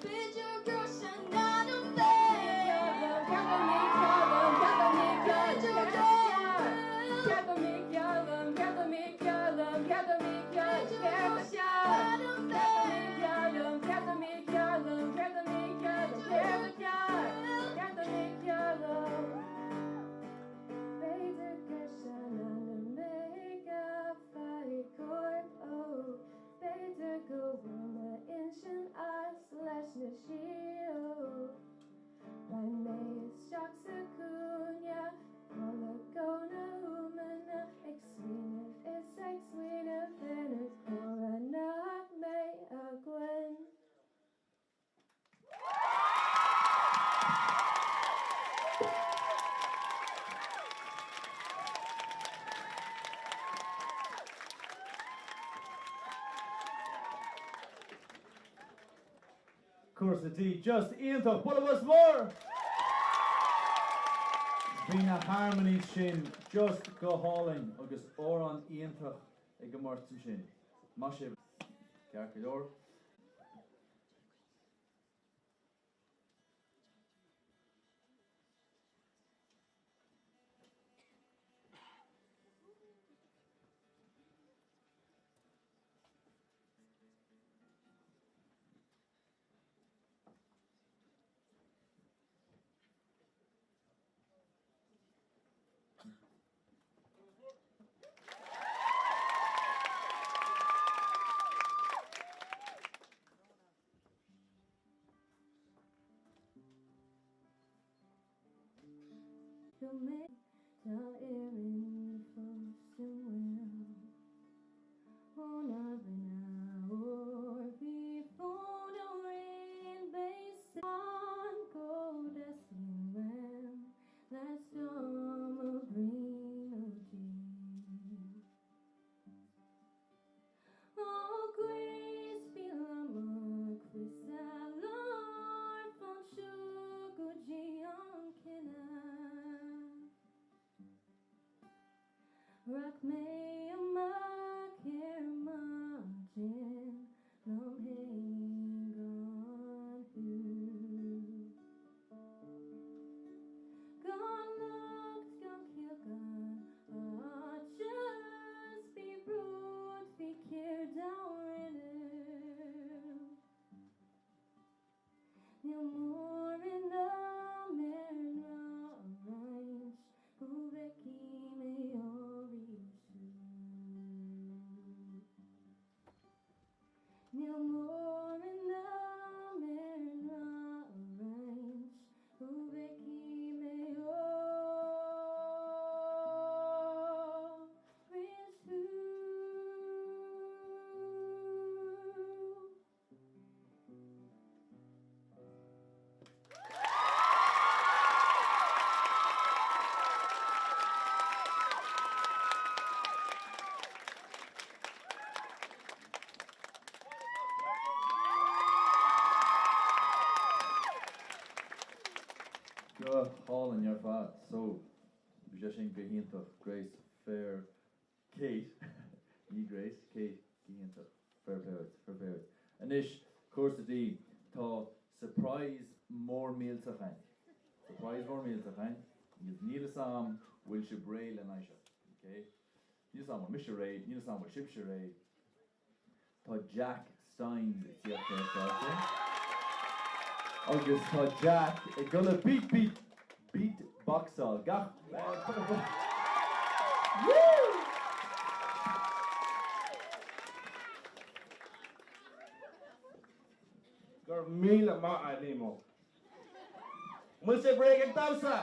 B'fhéidir gur seananam mé. Céard tá mícheart liom, céard tá mícheart liom, céard tá cearr? Céard tá mícheart liom, céard tá mícheart liom, céard tá mícheart liom, céard tá cearr? Céard tá mícheart liom, céard tá mícheart liom, céard tá mícheart liom, céard tá cearr? Céard tá mícheart liom? B'fhéidir gur seananam mé go bhfaighidh corp óg. B'fhéidir go bhfuil m'intinn as leis na síóg. Beidh mé isteach sa chúinne, i bhfolach ó na huamanna, ag smaoineamh is ag smaoineamh ar na comhrá nach mbeidh againn. Cúrsa D just iontach, bualadh bos mór! Bhí na harmonies sin just go hálainn agus amhrán iontach ag an mbeirt ansin. Maith sibh. Ceart go leor. Go mé Tá Éirinn fós i mbaol. Óna rinne ór bhí fonn orainn beidh an cód a uaim. Le storm ó brionglóidí. Ó Grace bhí amach faoi sa lár fán seo go dtí an cinneadh. Níl mórán am ar an ngrá a roinnt, Ó bhfeicfidh mé arís thú. Go hálainn ar fad. So, bhí sé sin go hiontach, Grace, fair Kate, ní Grace, Kate, go hiontach. Fair play duit, fair play duit. Anois, Cúrsa D, tá surprise mór millteach againn. Surprise mór millteach againn agus níl fhios a'm bhfuil sibh réidh lena aghaidh seo, ok? Níl fhios a'm bhfuil mise réidh, níl fhios a'm bhfuil sibhse réidh. Tá Jack Stynes ag tíocht ar an stáitse. Agus tá Jack ag dul a beat beat beat boxáil gach Woo! Go raibh míle maith agat, Liam Óg. An bhfuil sibh réidh ag damhsa?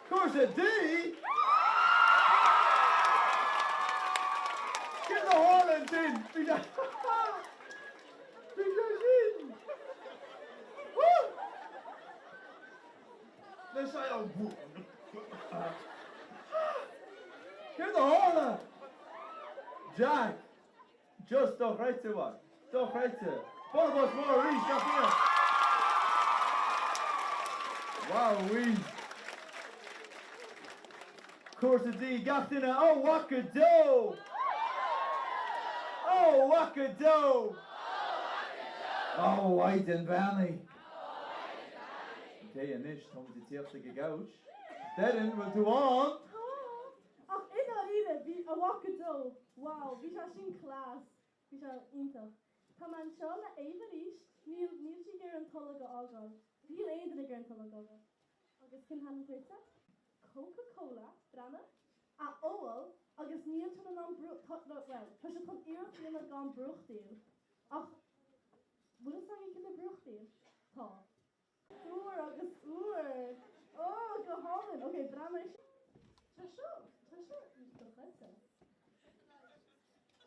Cúrsa D? Céard a tharla ansin? Bhí sé Bhí sé sin! Leis Céard a tharla? Jack! Just dochreidte, a mhac. Dochreidte. Bualadh bos mór arís, gach duine! Wowee! Cúrsa D, gach duine, a mhac go deo! A mhac go deo! A Mhaighdean Bheannaithe! Ok, anois táimid ag tíocht ag an gcouch. Doireann, bhfuil tú ann? Tá! Ach i ndáiríre, bhí a mhac go deo! Wow, bhí sé sin class! Bhí sé iontach. Tá mé anseo le Ava arís, níl, níl sí ag iarraidh an tolg a fhágáil. Níl aon duine ag iarraidh an tolg a fhágáil. Agus cén t-ainm atá ortsa? Coca Cola, breathnaigh, a ól agus níl siad in ann brú, tá, bhuel, tá siad chun iarracht a dhéanamh gan brúchtaíl. Ach, bhfuil fhios agaibh cad é brúchtaíl? Tá. Úr agus úr! Ó, go hálainn! Ok, breathnaigh. Tá seo, tá seo dochreidte.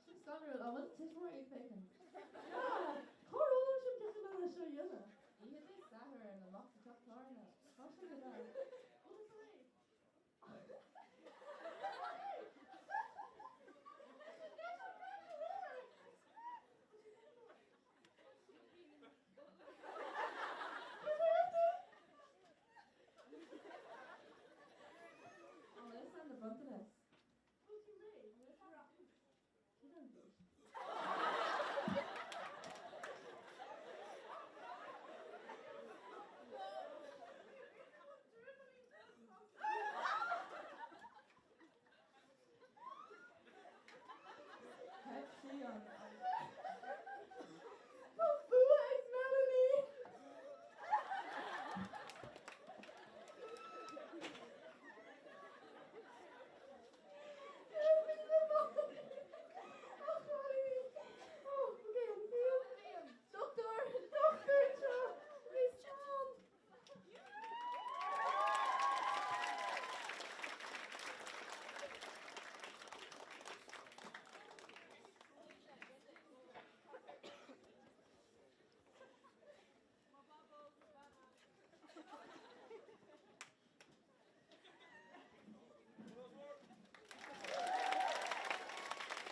Sin scanrúil, an bhfuil tuismitheoirí ag féachaint? Ah, cá raibh sibh cén chaoi le seo a dhéanamh? Oíche Dé Sathairn, amach sa teach tábhairne. Tá sé go deas. Bhfuil tú réidh?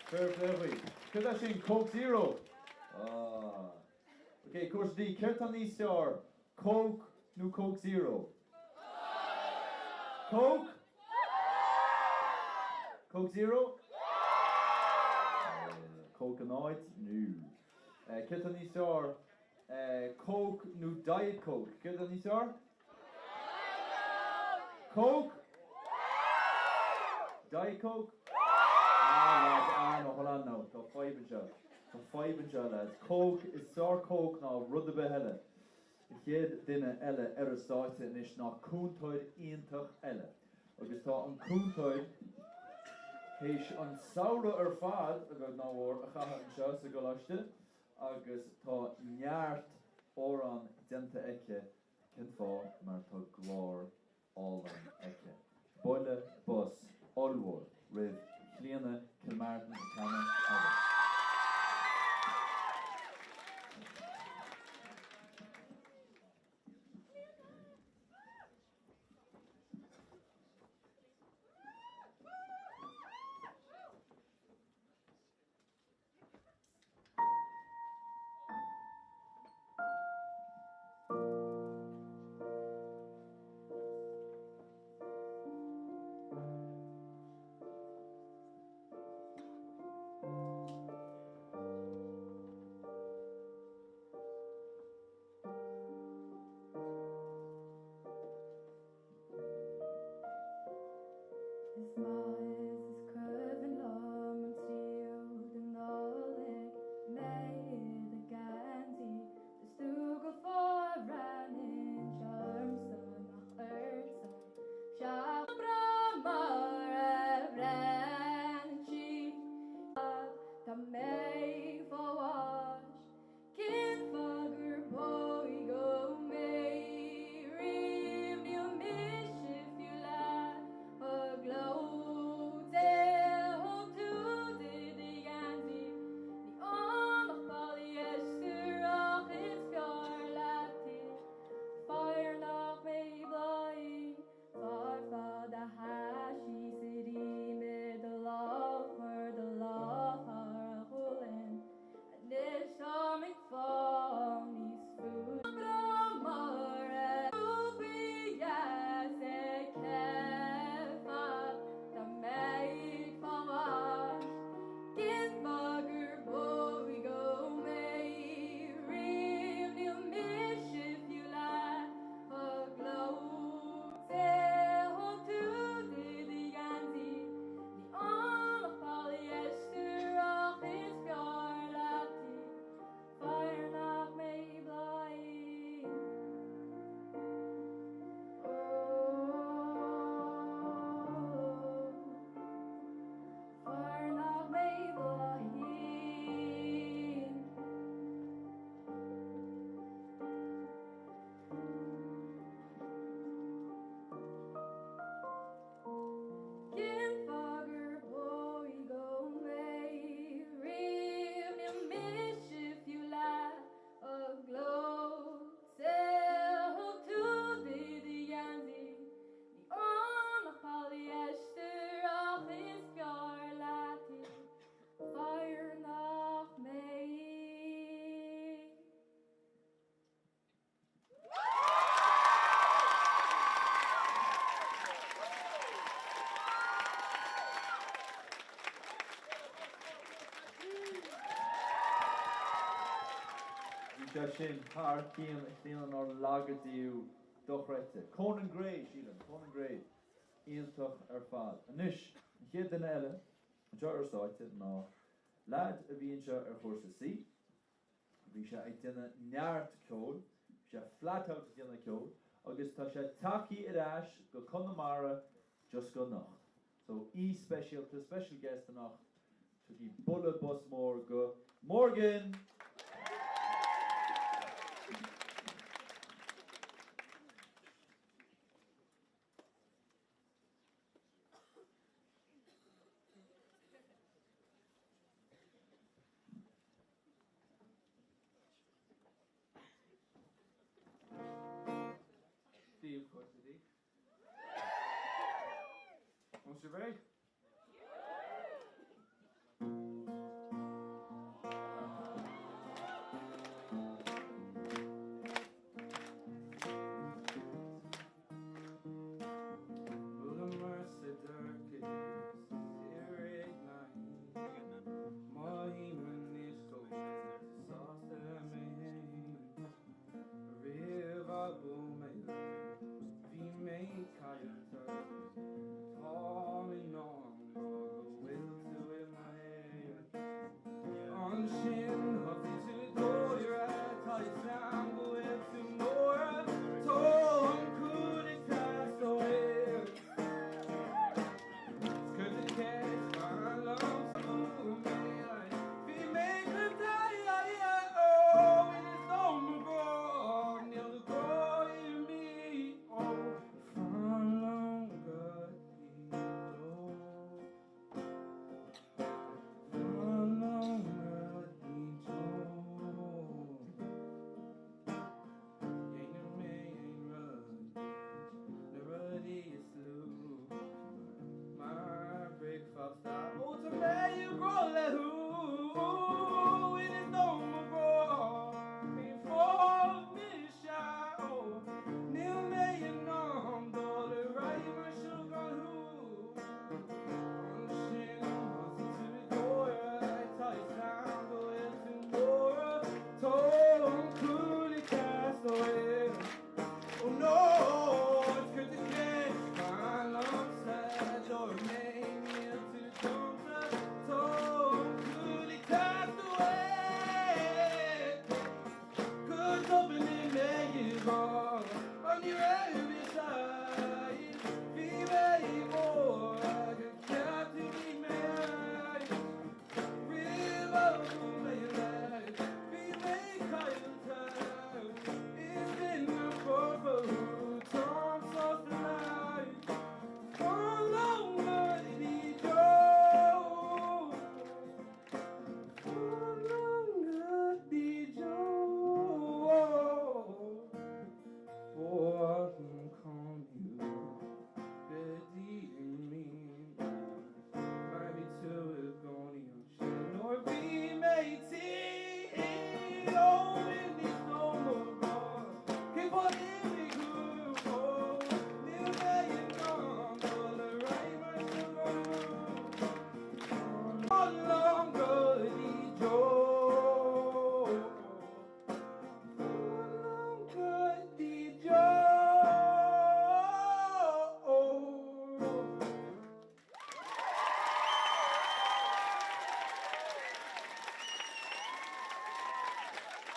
Fair play dhaoibh. Céard é sin? Coke Zero? Ah. Ok, Cúrsa D, céard tá níos fearr, Coke nó Coke Zero? Coke? Coke Zero? Coke an áit? No. Céard tá níos fearr, Coke nó Diet Coke? Céard tá níos fearr? Coke? Diet Coke? Ah lads, ah no, hold on now, tá fadhb anseo. Tá fadhb anseo lads. Coke, is fearr Coke ná rud ar bith eile. An chéad duine eile ar an stáitse anois ná cúntóir iontach eile. Agus tá an cúntóir théis an samhradh ar fad, a bheag ná a mhór, a chaitheamh anseo sa gcoláiste agus tá neart amhrán déanta aici Cén fáth? Mar tá glór álainn aici. Bualadh bos ollmhór roimh Chlíona Kilmartin ag canadh agus. Is maith is is cuimhin liom an 3ú de Nollaig mé i do gheansaí 's tú go fóill breathnaíonn sé ormsa nach ortsa Sea breá mar a bhreathnaíonn sí Dá mbeifeá fá bhais Cén fáth gur pógadh mé riamh? Níl mise fiú leath chomh gleoite. Thug tú do do gheansaí, ní ann ach polyester ach is fearr leat í. Fear nach mbeidh bláithín, fear fada thaisí sa rí i do lámh, chuir do lámh thar a ghualainn. Anois táim ag fáil níos fuaire mar a faoi dheas ag ceifeach dá mbeadh fá bhais cén fáth gur pógadh mé riamh níl mise fiú leath chomh gleoite thug tú do do gheansaí Ní ann ach polyester ach is fearr leat í Fear nach mbeidh bláithín Ó Fear nach mbeidh bláithín. Cén fáth gur pógadh mé riamh? Níl mise fiú leath chomh gleoite. Thug tú do do gheansaí, ní ann ach polyester ach is fearr leat í, fear nach mbeidh. Bhí sé sin thar cionn a Chlíona nár laga Dia thú. Dochreidte. Conan Gray, sílim. Conan Gray. Iontach ar fad. Anois, an chéad duine eile anseo ar stáitse ná leaid a bhí anseo ar chúrsa C. Bhí sé ag déanamh neart ceoil, bhí sé flat out ag déanamh ceoil agus tá sé tagthaí ar ais go Conamara just go anocht. So aoi speisialta, special guest anocht, tugaigí bualadh bos mór go Morgan! Dia daoibh Cúrsa D. An bhfuil sibh réidh? ní raibh fhios a'd, bhí mé mór agus cheap tú bhí mé roimh am mé leis, bhí mé caillte, is duine fofa thú, táim sásta leat, fan liom go dtí deo. Fan liom go dtí deo.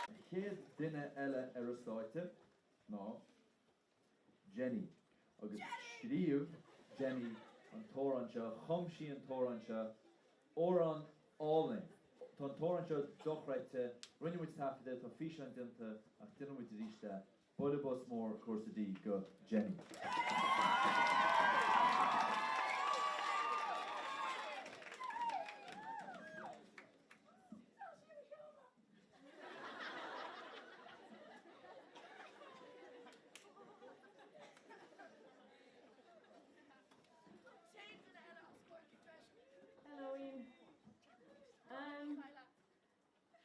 An chéad duine eile ar an stáitse ná Jenny agus scríobh Jenny an t-amhrán seo, chum sí an t-amhrán seo, amhrán álainn. Tá an t-amhrán seo dochreidte, rinne muid taifead air, tá físeán déanta ach déanfaidh muid arís é. Bualadh bos mór Cúrsa D go Jenny. Hello Ian.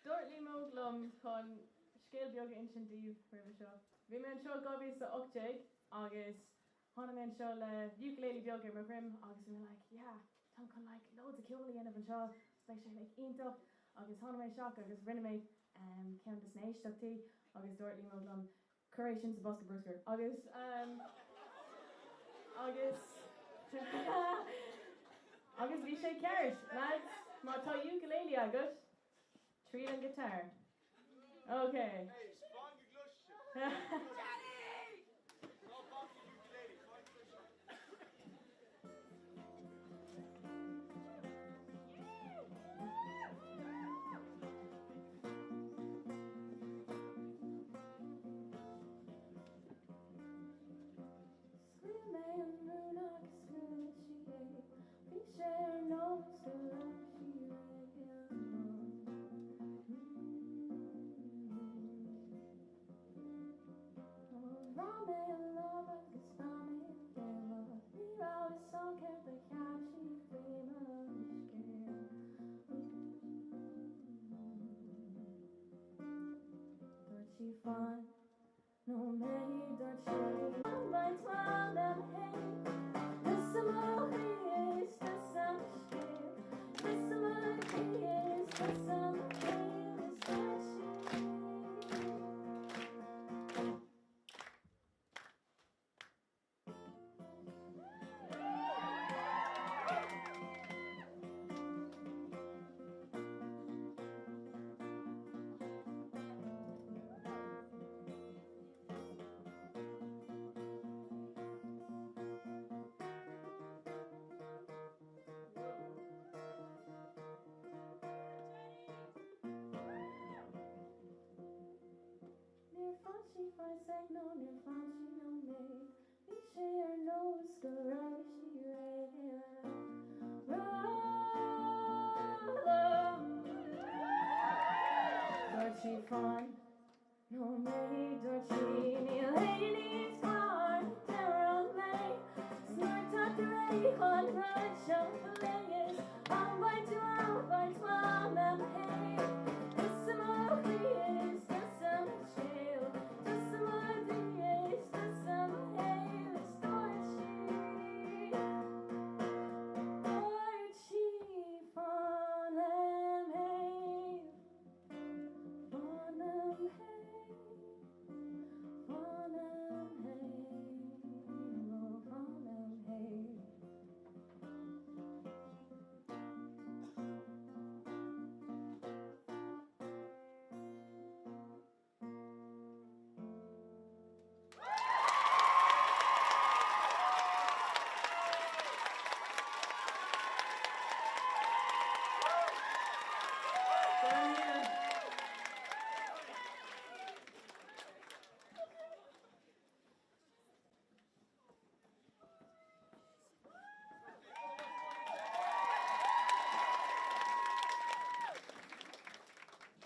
Dúirt Liam Óg liom chun scéal beag a insint daoibh roimhe seo. Bhí mé anseo 2018 agus tháinig mé anseo le ukulele beag ar mo dhroim agus bhí mé like yeah táim chun like loads of ceol a dhéanamh anseo agus beidh sé like iontach agus tháinig mé isteach agus rinne mé ceann de na héisteachtaí agus dúirt Liam Óg liom Cuir é sin sa bosca bruscair agus agus agus bhí sé ceart! Lads, má tá ukulele agat, triail an guitar. Ok. Hey, fan go gcloisfidh sibh. Jenny! Ná bac le ukulele, fan go gcloisfidh sibh. Scaoil mé an rún agus scaoil sí é. Bhí sé ar nós go raibh sí réidh Bhraith mé a lámh agus bhraith mé a béal ach ní raibh fhios a'm céard a cheap sí faoi mo scéal. Dúirt sí fan nóiméad dúirt sí An mbeidh tú lem thaobh Tusa mo chroí is tusa mo scéal Tusa mo chroí is tusa mo shaol is dúirt sí. Níor fan sí soicind nó níor fan sí nóiméad Bhí sé ar nós go raibh sí réidh le rá liom. Dúirt sí fan nóiméad dúirt sí níl aon ní níos fearr a déarfadh mé 's nuair atá tú réidh chun rud seo a phlé is an mbeidh tú ann beidh tú lem thaobh Tusa mo chroí is tusa mo scéal Tusa mo dhuine is tusa mo shaol is dúirt sí Dúirt sí fan lem thaobh Fan lem thaobh Fan lem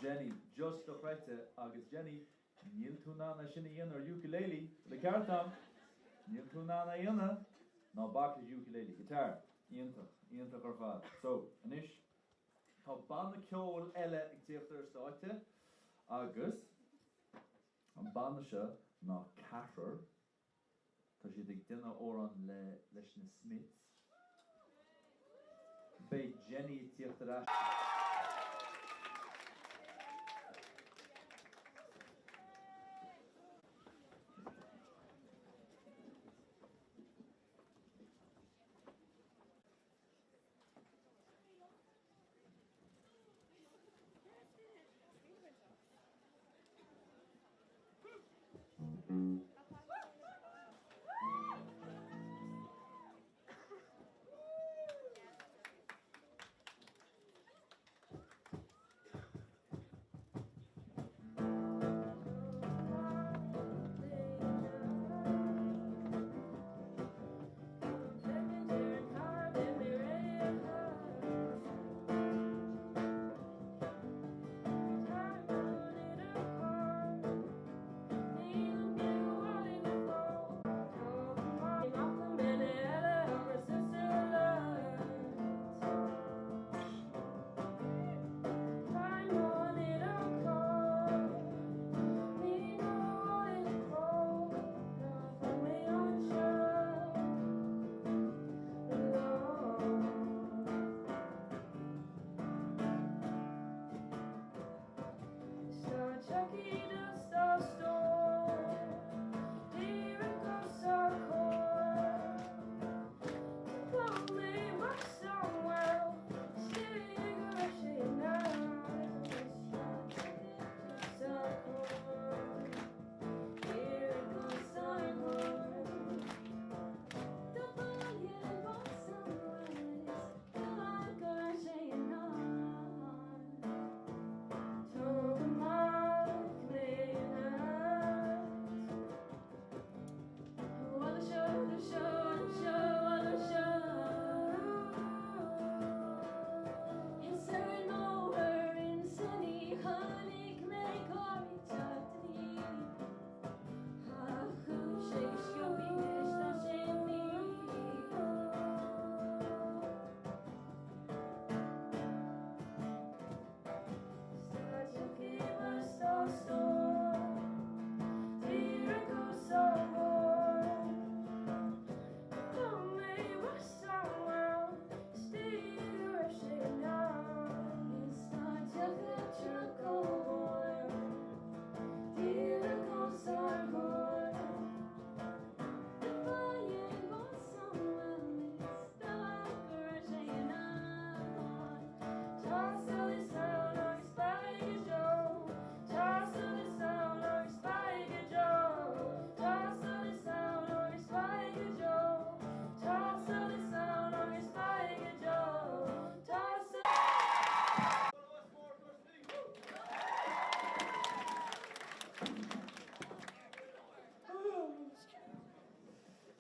Jenny, just dochreidte agus Jenny, níl tú in ann é sin a dhéanamh ar ukulele, bhfuil an ceart agam? Níl tú in ann é a dhéanamh, ná bac le ukulele, guitar, iontach, iontach ar fad. So, anois, tá banna ceoil eile ag tíocht ar an stáitse agus an banna seo ná Ceathrar. Tá siad ag déanamh amhrán le leis na Smiths. Beidh Jenny ag tíocht ar ais.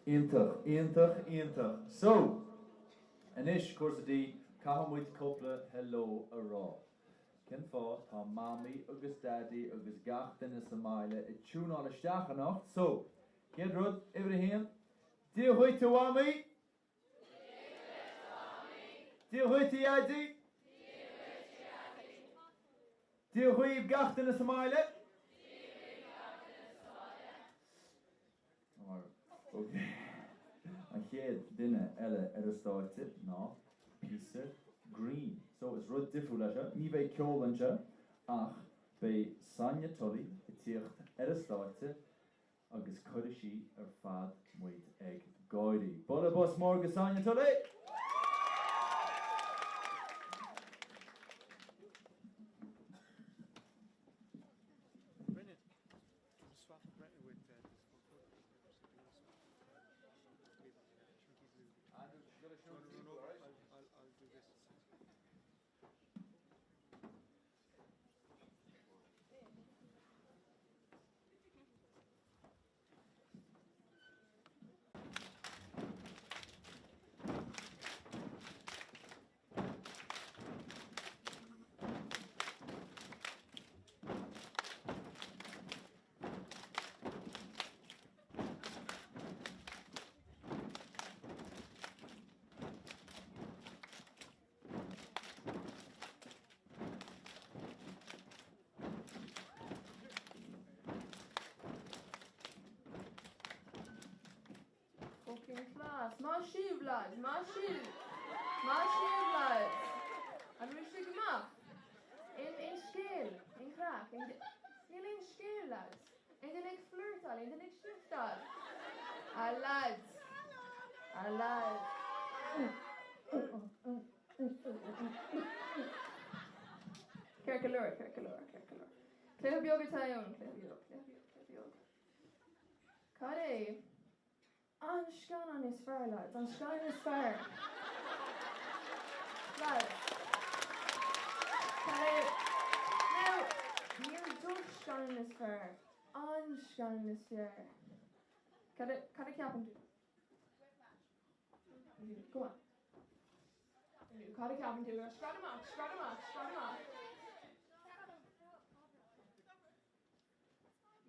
Iontach, iontach, iontach. So, anois, cúrsa D, caithfidh muid cúpla hello a rá. Cén fáth? Tá Mamaí agus Daidí agus gach duine sa mbaile ag tiúnáil isteach anocht. So, chéad rud, uimhir a haon, Dia dhuit a Mhamaí! Dia dhuit a Dhaidí! Dia dhaoibh gach duine sa mbaile! An chéad duine eile ar an stáitse ná píosa grinn. So is rud difriúil é seo, ní bheidh ceol anseo ach beidh Sonia Tully ag tíocht ar an stáitse agus cuirfidh sí ar fad muid ag gáirí. Bualadh bos mór go Sonia Tully! Brendan, do you want to swap with this No, no, no, I'll, I'll, I'll do this. Faoin phlás. Maith sibh, lads! Maith sibh! Maith sibh, lads! An bhfuil sibh go maith? Aon, aon scéal? Aon chraic? Aon, níl aon scéal, lads. Aon duine ag flirtáil? Aon duine ag shiftáil? Ah, lads! Ah, lads! Ceart go leor, ceart go leor, ceart go leor. Cluiche beag atá ann, cluiche beag, cluiche beag, cluiche beag. Cad é an scannán is fearr, lads? An scannán is fearr? Lads. Cad é? Now, níl do scannán is fearr. An scannán is fearr. Cad a, cad a ceapann tú? Go on. Cad a ceapann tú? Scread amach, scread amach, scread amach.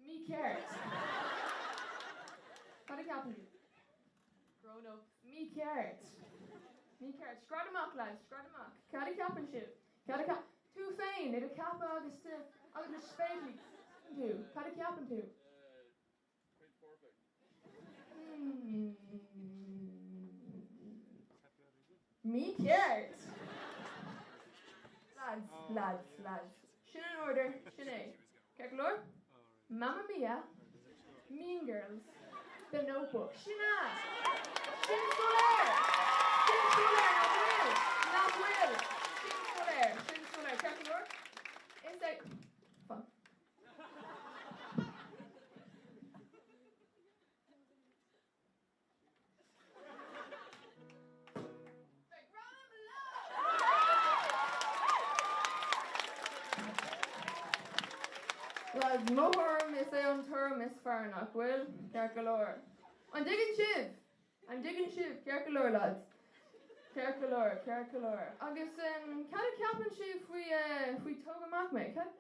Mícheart. Cad a ceapann tú? Grown Ups. Mícheart. Mícheart. Scread amach, lads, scread amach. Cad a ceapann sibh? Cad a ceap... Tú féin, i do cheapadh agus do, agus na spéaclaí. Tú. Cad a ceapann tú? Pitch Perfect. Hmm. Mícheart! Lads, lads, lads. Sin an order, sin é. Ceart go leor? Mamma Mia, Mean Girls, The Notebook. Sin é! Sin soiléir! Sin soiléir, nach bhfuil? Nach bhfuil? Sin soiléir, sin soiléir. Ceart go leor? Is é... Fan. Lads, mo thuairim, is é an tuairim is fearr, nach bhfuil? Ceart go leor. An dtuigeann sibh? An dtuigeann sibh? Ceart go leor, lads. Ceart go leor, ceart go leor. Agus cad a ceapann sibh faoi, faoi Tóg Amach Mé? Cad a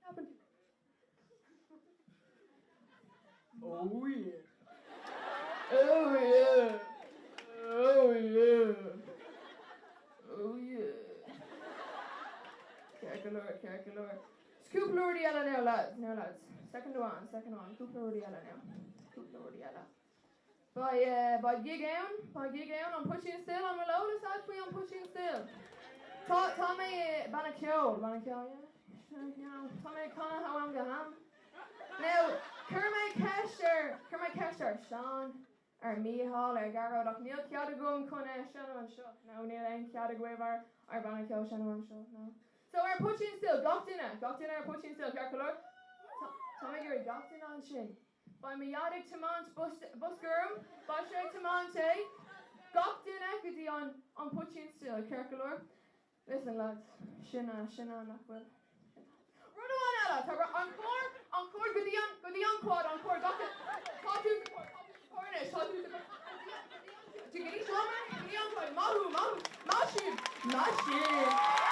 ceapann tú? Oh yeah. Oh yeah. Oh yeah. Oh yeah. Ceart go leor, ceart go leor. Is cúpla rudaí eile now lads, now lads. Second one, second one, cúpla rudaí eile now. Cúpla rudaí eile. Beidh, eh, beidh gig ann, beidh gig ann, an Poitín Stil, an bhfuil eolas agat faoi an Poitín Stil? Tá, tá mé i banna ceoil, banna ceoil, yeah, you know, tá mé ag canadh ó am go ham. Now, chuir mé ceist ar, chuir mé ceist ar Seán, ar Mícheál, ar Gearóid, ach níl cead agam chun eh, seinm anseo. No, níl aon cead agaibh ár, ár banna ceoil seinm anseo, no. So, ar an Poitín Stil, gach duine, gach duine ar an Poitín Stil, ceart go leor? Tá, tá mé ag iarraidh gach duine ansin. Beidh mo dhaid ag tiomáint bus gorm, beidh sé ag tiomáint é, gach duine go dtí an an Poitín Stil, ceart go leor? Listen lads, sin é, sin é nach bhfuil, sin é. Rud amháin eile, tá an cór, an cór go dtí an, go dtí an quad, an cór, gach duine, tá tú sa cór, tá tú sa cór anois, tá tú sa cór, go dtí an, go dtí an, go dtí seomra, go dtí an quad, maith thú, maith thú, maith sibh, maith sibh.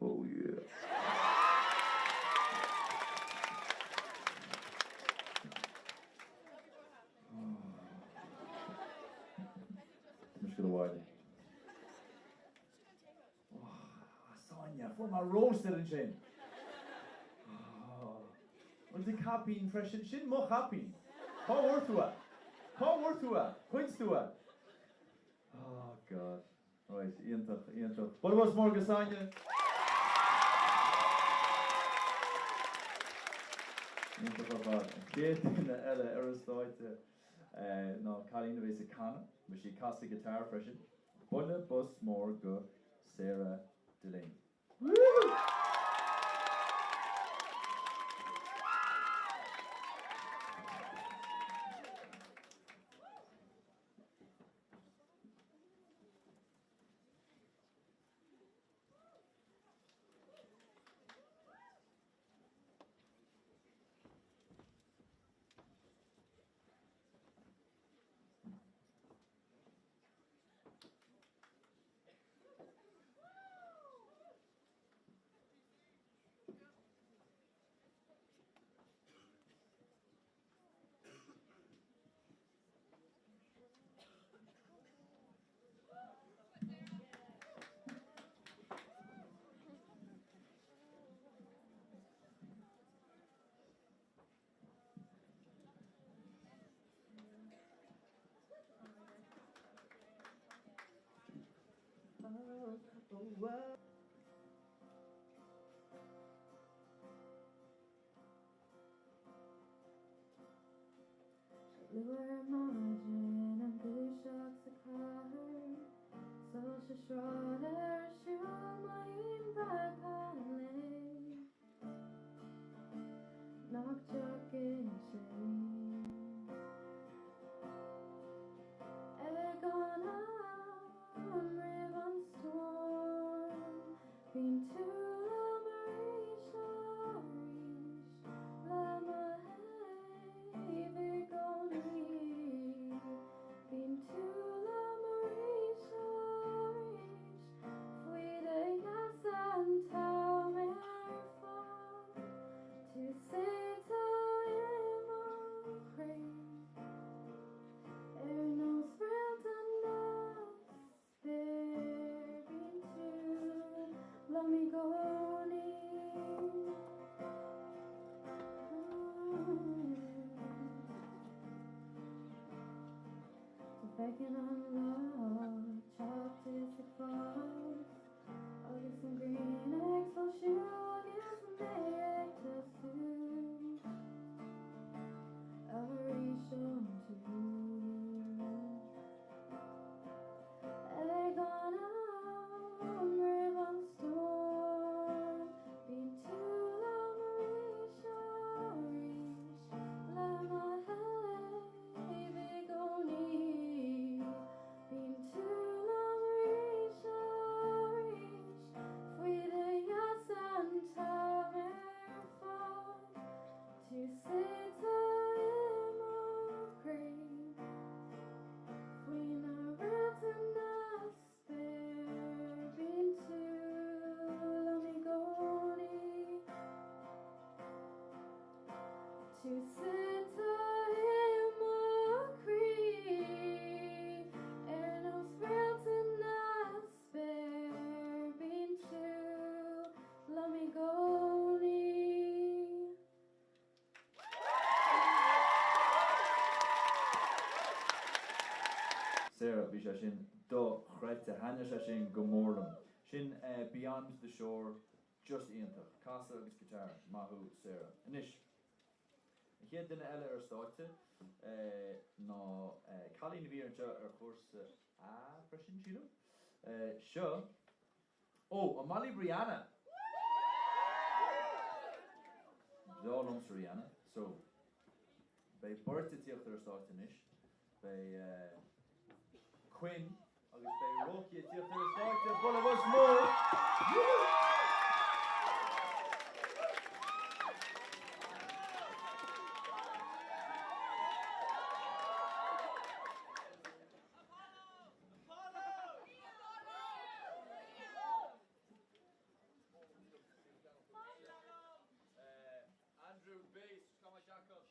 Oh yeah. Tá mise ag dul abhaile. Oh, Sonia, fuair mé roasted ansin. Oh, Bhfuil do caipín freisin? Sin mo chaipín. Cá bhfuair tú é? Cá bhfuair tú é? Coins tú é? Oh God. Right, iontach, iontach. Bualadh bos mór do Sonia. Iontach ar fad. An chéad duine eile ar an stáitse ná cailín a bhéas ag canadh, beidh sí ag casadh guitar freisin. Bualadh bos mór do Sarah Delaney. Woohoo! Oh, Luath ar maidin ag dúiseacht sa chathair, Soilse sráide ar siúl maidhm breacadh an lae. Nach dtiocfaidh sé ag an am roimh an stoirm. Bíonn tú liom arís arís le mo thaobh i gcónaí. Bíonn tú liom arís arís faoi do gheasa an t-am ar fad. Tú suite i mo chroí ar nós réalta na spéire. Bíonn tú liom i gcónaí. Feiceann an lá ag teacht is ag fás agus an ghrian ag soilsiú agus mé ag tosú arís ón tús. Ag an am roimh an stoirm, bíonn tú liom arís arís le mo thaobh i gcónaí. Bíonn tú liom arís arís faoi do gheasa an t-am ar fad. Tú suite i mo chroí faoi na réalta na spéire. Bíonn tú liom i gcónaí. Tú suite i mo chroí ar nós réalta na spéire. Bíonn tú liom i gcónaí. Sarah, Bhí sé sin dochreidte. Thaitnigh sé sin go mór liom. Sin Beyond the Shore, just iontach. Casadh agus guitar. Maith thú, Sarah. Anois, an chéad duine eile ar stáitse ná cailín a bhí anseo ar chúrsa A freisin, sílim. Seo, ó, an Molly Brianna! Breá liomsa Rihanna. So, beidh beirt ag tíocht ar an stáitse anois. Beidh Quinn agus beidh Roki ag tíocht ar an stáitse. Bualadh bos mór! Andrew, bass, come on, Jacob.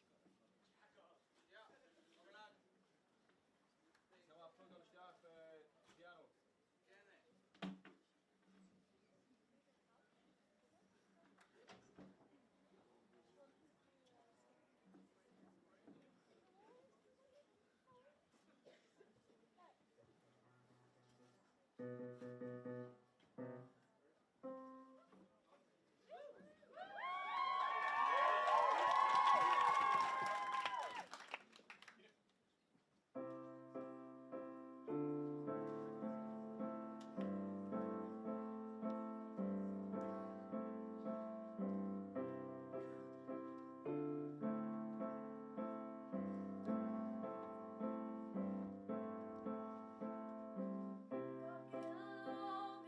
Gach uile lá bhí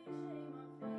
sé mar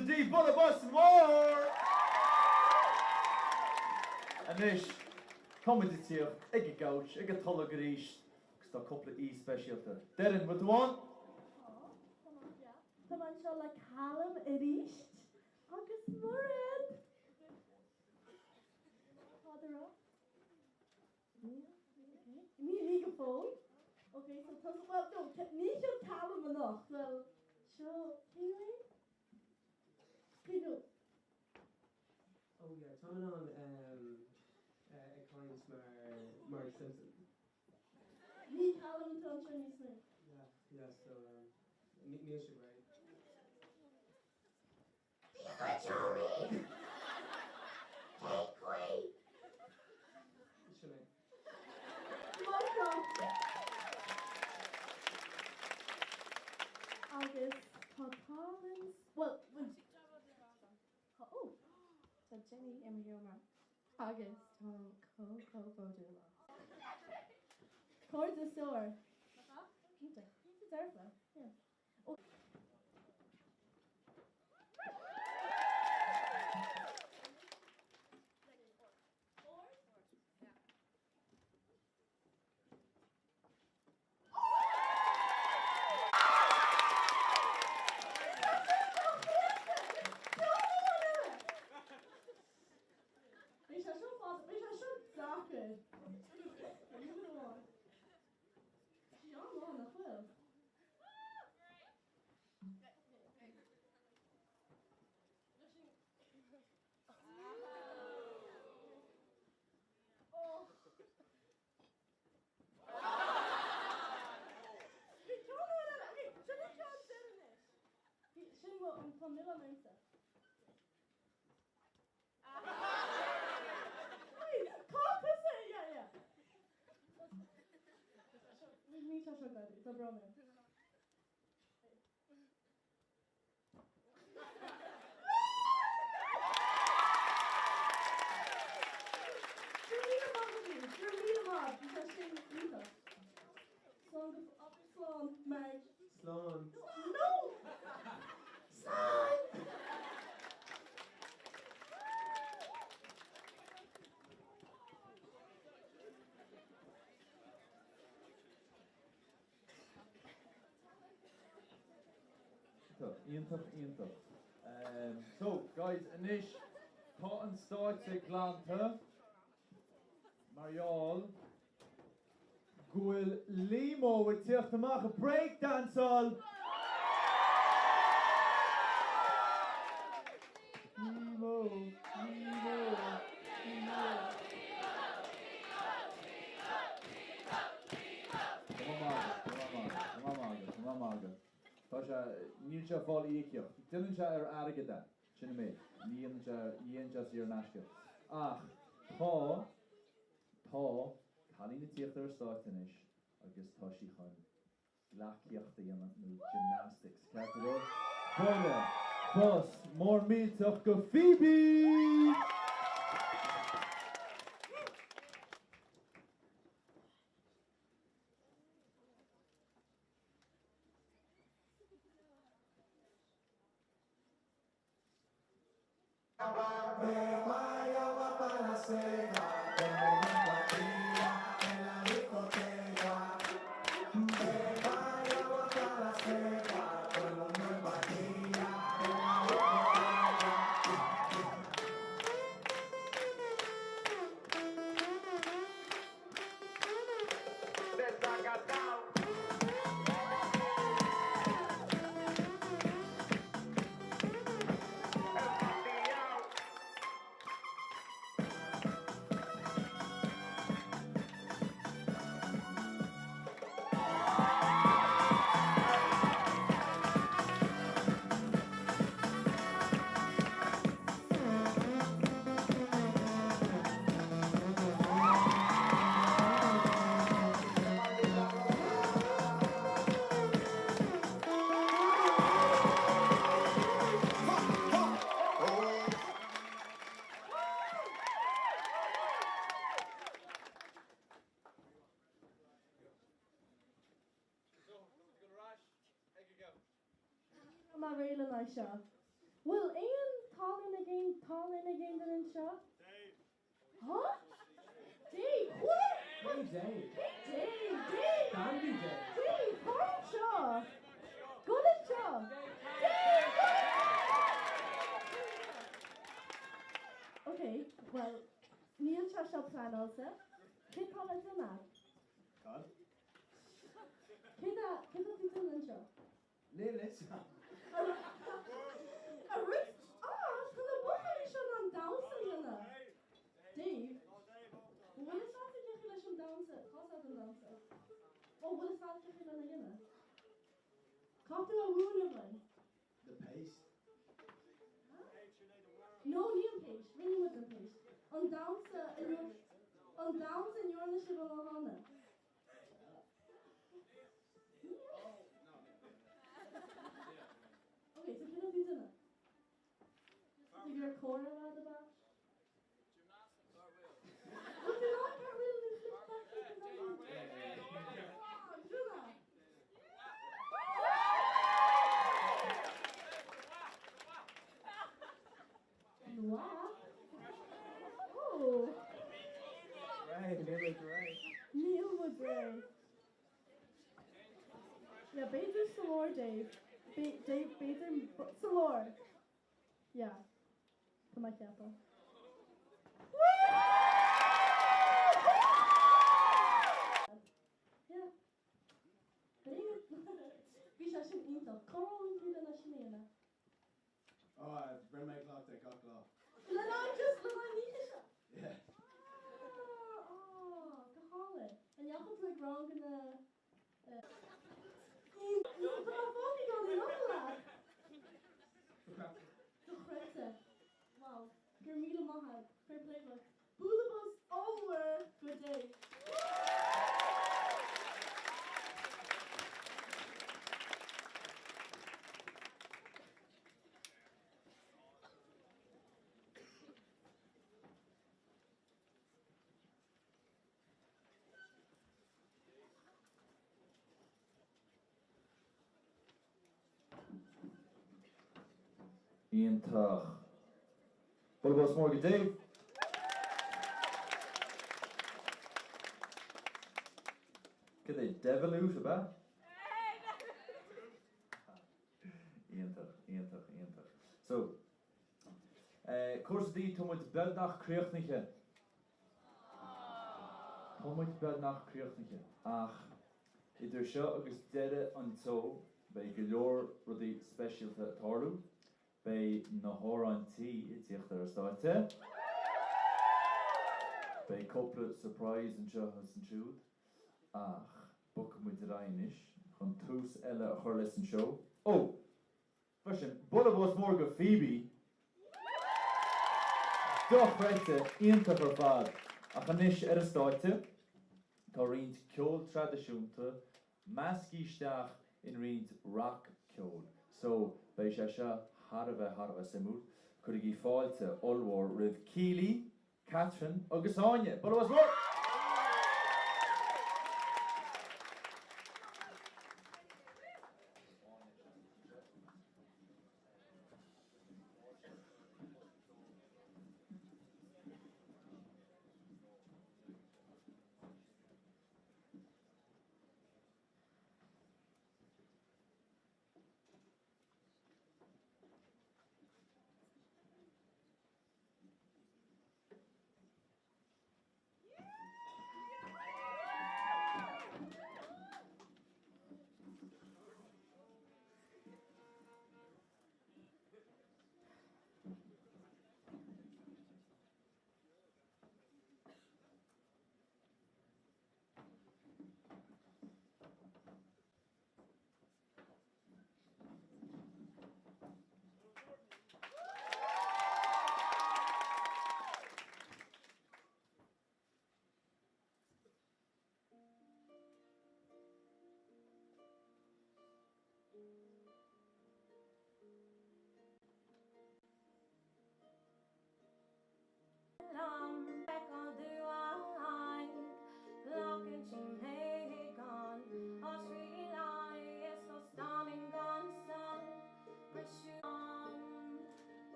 Fáilte daoibh, bualadh bos mór! Anois, tá muid ag tíocht ag an gcouch, ag an tolg arís, agus tá cúpla aoi speisialta. Doireann, bhfuil tú ann? Tá, tá mé anseo. Tá mé anseo le Callum arís, agus Mairéad! Tá do rá? Níl, ok. Ní, ní go fóill. Ok, so tá, well, no, ní seo Callum anocht, well, seo, cé hé? Cé no? Oh yeah, tá mé in ann ag caint mar Marge Simpson. Ní Callum atá anseo níos mó. Yeah, yeah, so níl sé réidh. Sin é. Agus tá Collins, bhuel, tá, ó, tá Jenny i mo sheomra agus táim chomh chomh bródúil as. Cairde soar. Cinnte, cinnte dearfa, yeah. Ó. Bhí sé seo fada, bhí sé seo deacair. Sí an-lán, nach bhfuil? Sin an tá milleán ormsa. Slán. No! Slán! Iontach, iontach. So, guys, anois tá an stáitse glanta mar gheall go bhfuil Liamó ag tíocht amach ag breakdanceáil! Liamó, Liamó, Liamó. Tá mé ag magadh, tá mé ag magadh, tá mé ag magadh. Tá sé, níl sé ag fáil íocaíocht. Déanann sé ar airgead é, sin an méid. Ní dhéanann sé, ní dhéanann sé saor in aisce. Ach tá. Tá cailín ag tíocht ar an stáitse anois agus tá sí chun gleacaíocht a dhéanamh nó gymnastics, ceart go leor? Bualadh bos mór millteach go Phoebe! Ní raibh mé réidh lena aghaidh seo. Bhfuil Huh? Dave, what? Cé Dave? Cé Dave? Dave! Dandy Dave. Dave, tar anseo! Gabh anseo! Dave, gabh Ok, bhuel, níl sé seo pleanáilte. Cé tá le déanamh? Cad? Cé tá cé tá tú déanamh anseo? Níl fhios a'm. A rud, ah, tá na buachaillí seo in ann damhsa a dhéanamh. Dave, bhfuil fhios a'd cén chaoi leis an damhsa, tá fhios a'd an damhsa. Ó, bhfuil fhios a'd cén chaoi lena dhéanamh? Caithfidh tú a mhúineadh dhúinn. The paste. No, ní an péist, rinne muid an péist. An damhsa a an damhsa a ndearna sibh an lá cheana. Ok, so cén tú déanamh? Tá tú ag comhrá leat about? Bhfuil tú in ann cartwheel nó flip backflip a dhéanamh? Dúna! An-mhaith. Oh. Réidh, níl muid réidh. Níl muid réidh. Yeah, b'fhéidir sa lár, Dave. Dave, b'fhéidir sa lár. Yeah. Tá mé ag ceapadh. Yeah. Bhí sé sin iontach. Cá bhfuil tú lena sin a dhéanamh? Oh, rinne mé cleachtadh gach lá. Le ná just le ná oíche seo? Yeah. Ah, ah, go hálainn. An ndeachaigh tú ag ranganna eh. Iontach, tá mé fágtha gan aon fhocal leat. Dochreidte. Wow. Go raibh míle maith agat. Fair play duit. Bualadh bos ollmhór go Dave. Iontach. Bualadh bos mór go Dave. Cad é, Devolute, ab ea? Iontach, iontach, iontach. So, eh, cúrsa D, tá muid beagnach críochnaithe. Tá muid beagnach críochnaithe, ach idir seo agus deireadh an tseó beidh go leor rudaí speisialta ag tarlú. Beidh na hamhráin tí ag tíocht ar an stáitse. Beidh cúpla surprise anseo is ansiúd, ach bogfaidh muid ar aghaidh anois chun tús eile a chur leis an seó. Ó! Freisin, bualadh bos mór go Phoebe! Dochreidte, iontach ar fad! Ach anois ar an stáitse, tá roinnt ceol traidisiúnta measctha isteach in roinnt rac-ceoil. So, beidh sé seo thar a bheith, thar a bheith suimiúil. Cuirigí fáilte ollmhór roimh Keely, Catherine agus Áine! Bualadh bos mór!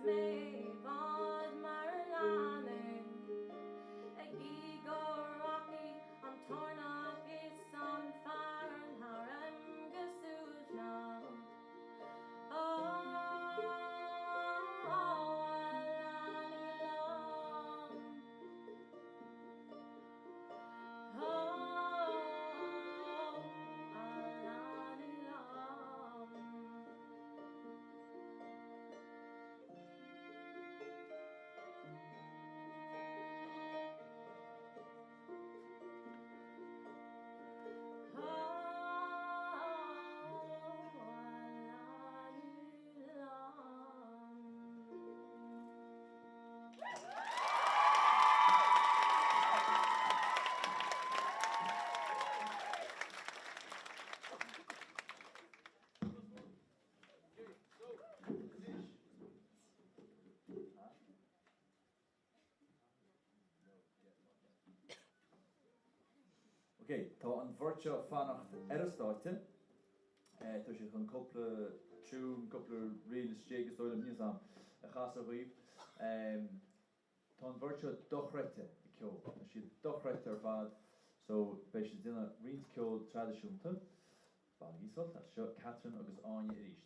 mé i bhfad mar a leanfainn ag guí go rachaidh an toirneach is an fearthainn tharam go suaimhneach. Ó, a leanaí liom. Ó, a leanaí liom. Ok, tá an bheirt seo ag fanacht ar an stáitse. Tá siad chun cúpla tune, cúpla ríl istigh is dóigh liom, níl 'fhios a'm, a chasadh dhaoibh. Tá an bheirt seo dochreidte ag ceol. Tá siad dochreidte ar fad. So, beidh siad ag déanamh roinnt ceol traidisiúnta. Bainigí sult as. Seo Catherine agus Áine arís.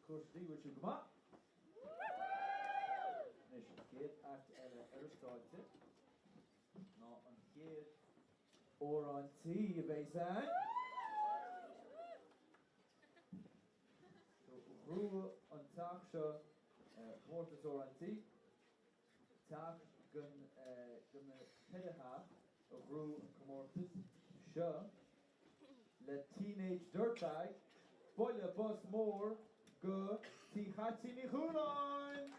Cúrsa D, bhfuil sibh go maith? Anois, an chéad act eile ar an stáitse ná an chéad amhrán tí a bheas ann. So, ghnóthaigh an teach seo comórtas amhrán tí, teach den de na ceithre theach a ghnóthaigh an comórtas seo le Teenage Dirtbag, bualadh bos mór go Tí Chaití Ní Chualáin!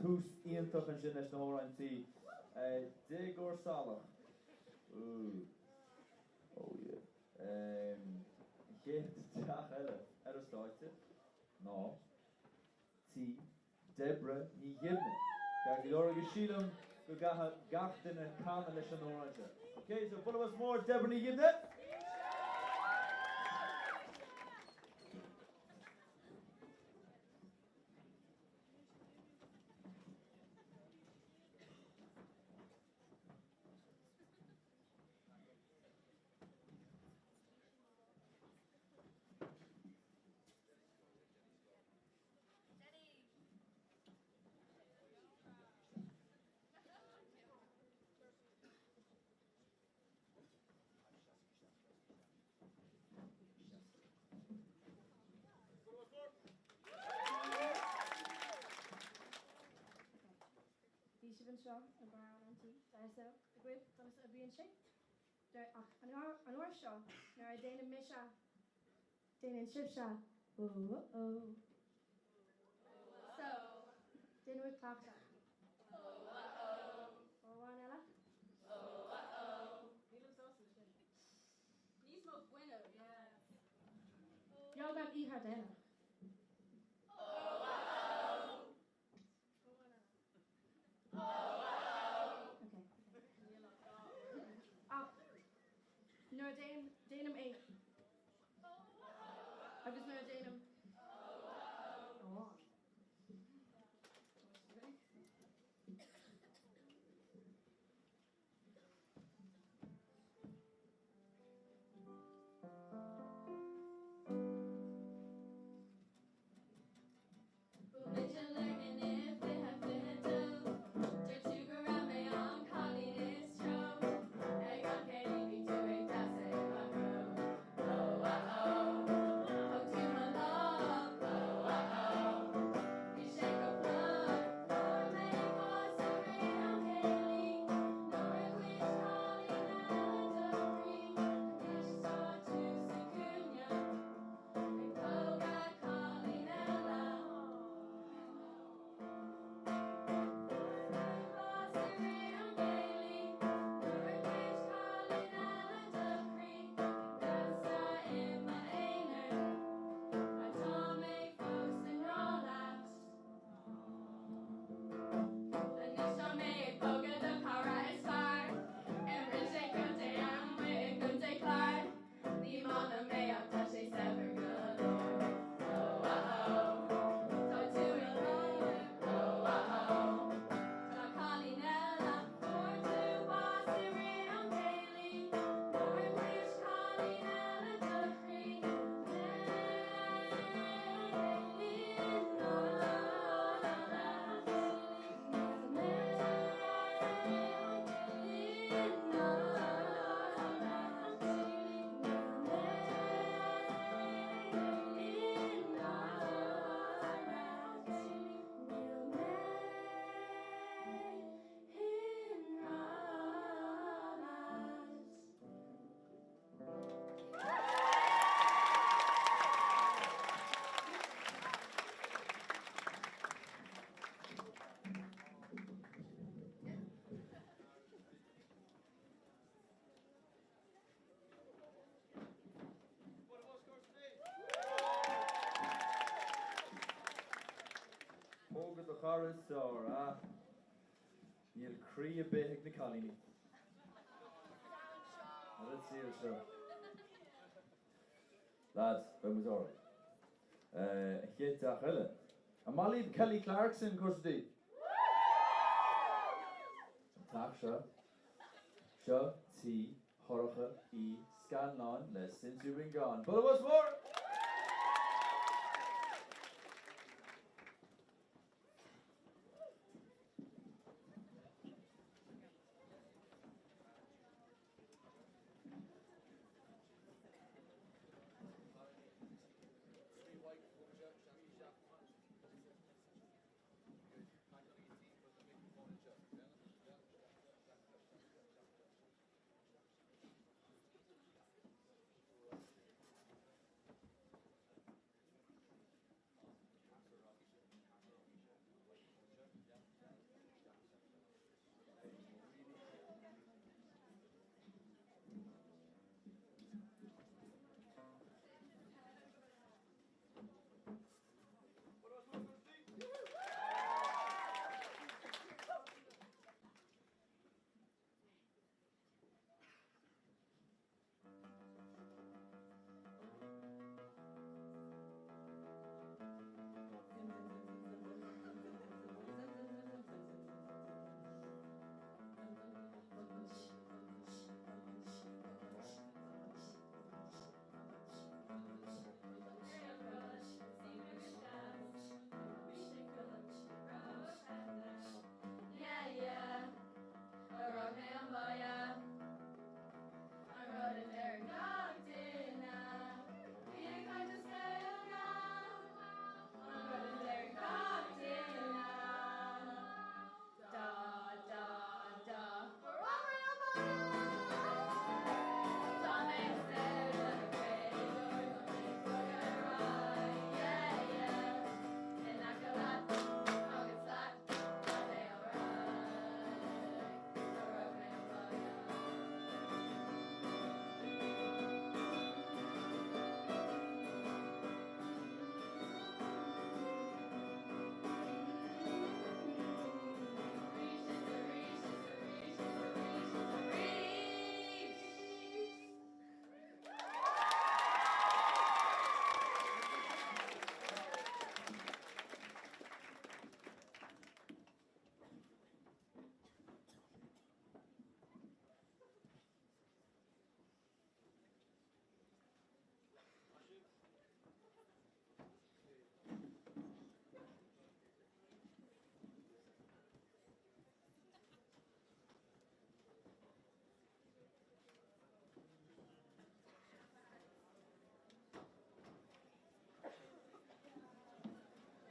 Tús iontach ansin leis na hamhráin tí. Déagóir salach. Ooh. Oh yeah. An chéad teach eile ar an stáitse ná tí Deborah Ní Ghibne. Ceart go leor agus sílim go gcaithfidh gach duine canadh leis an amhrán seo. Ok, so bualadh bos mór Deborah Ní Ghibne! Bhí sibh anseo ag amhrán an tí, damhsa agaibh, conas a oibríonn sé? Ach an uair seo, nuair a déanaim mise, déanann sibhse Ó-ó-ó. So, déanfaimid cleachtadh. Ó-ó-ó. Uair amháin eile. Ó-ó-ó. Nílim sásta leis sin. Níos mó fuinnimh. Beagán oíche déanach. Ó-ó-ó. Ach nuair a déanaim é agus nuair a déanaim amháin. Póg do chara is fearr, ah. Níl croí ar bith ag na cailíní. Ar an saol seo. Lads, beidh muid alright. An chéad teach eile. An maith libh Kelly Clarkson, cúrsa D? An teach seo. Seo Tí Shorcha Uí Scanláin le Since You've Been Gone. Bualadh bos mór!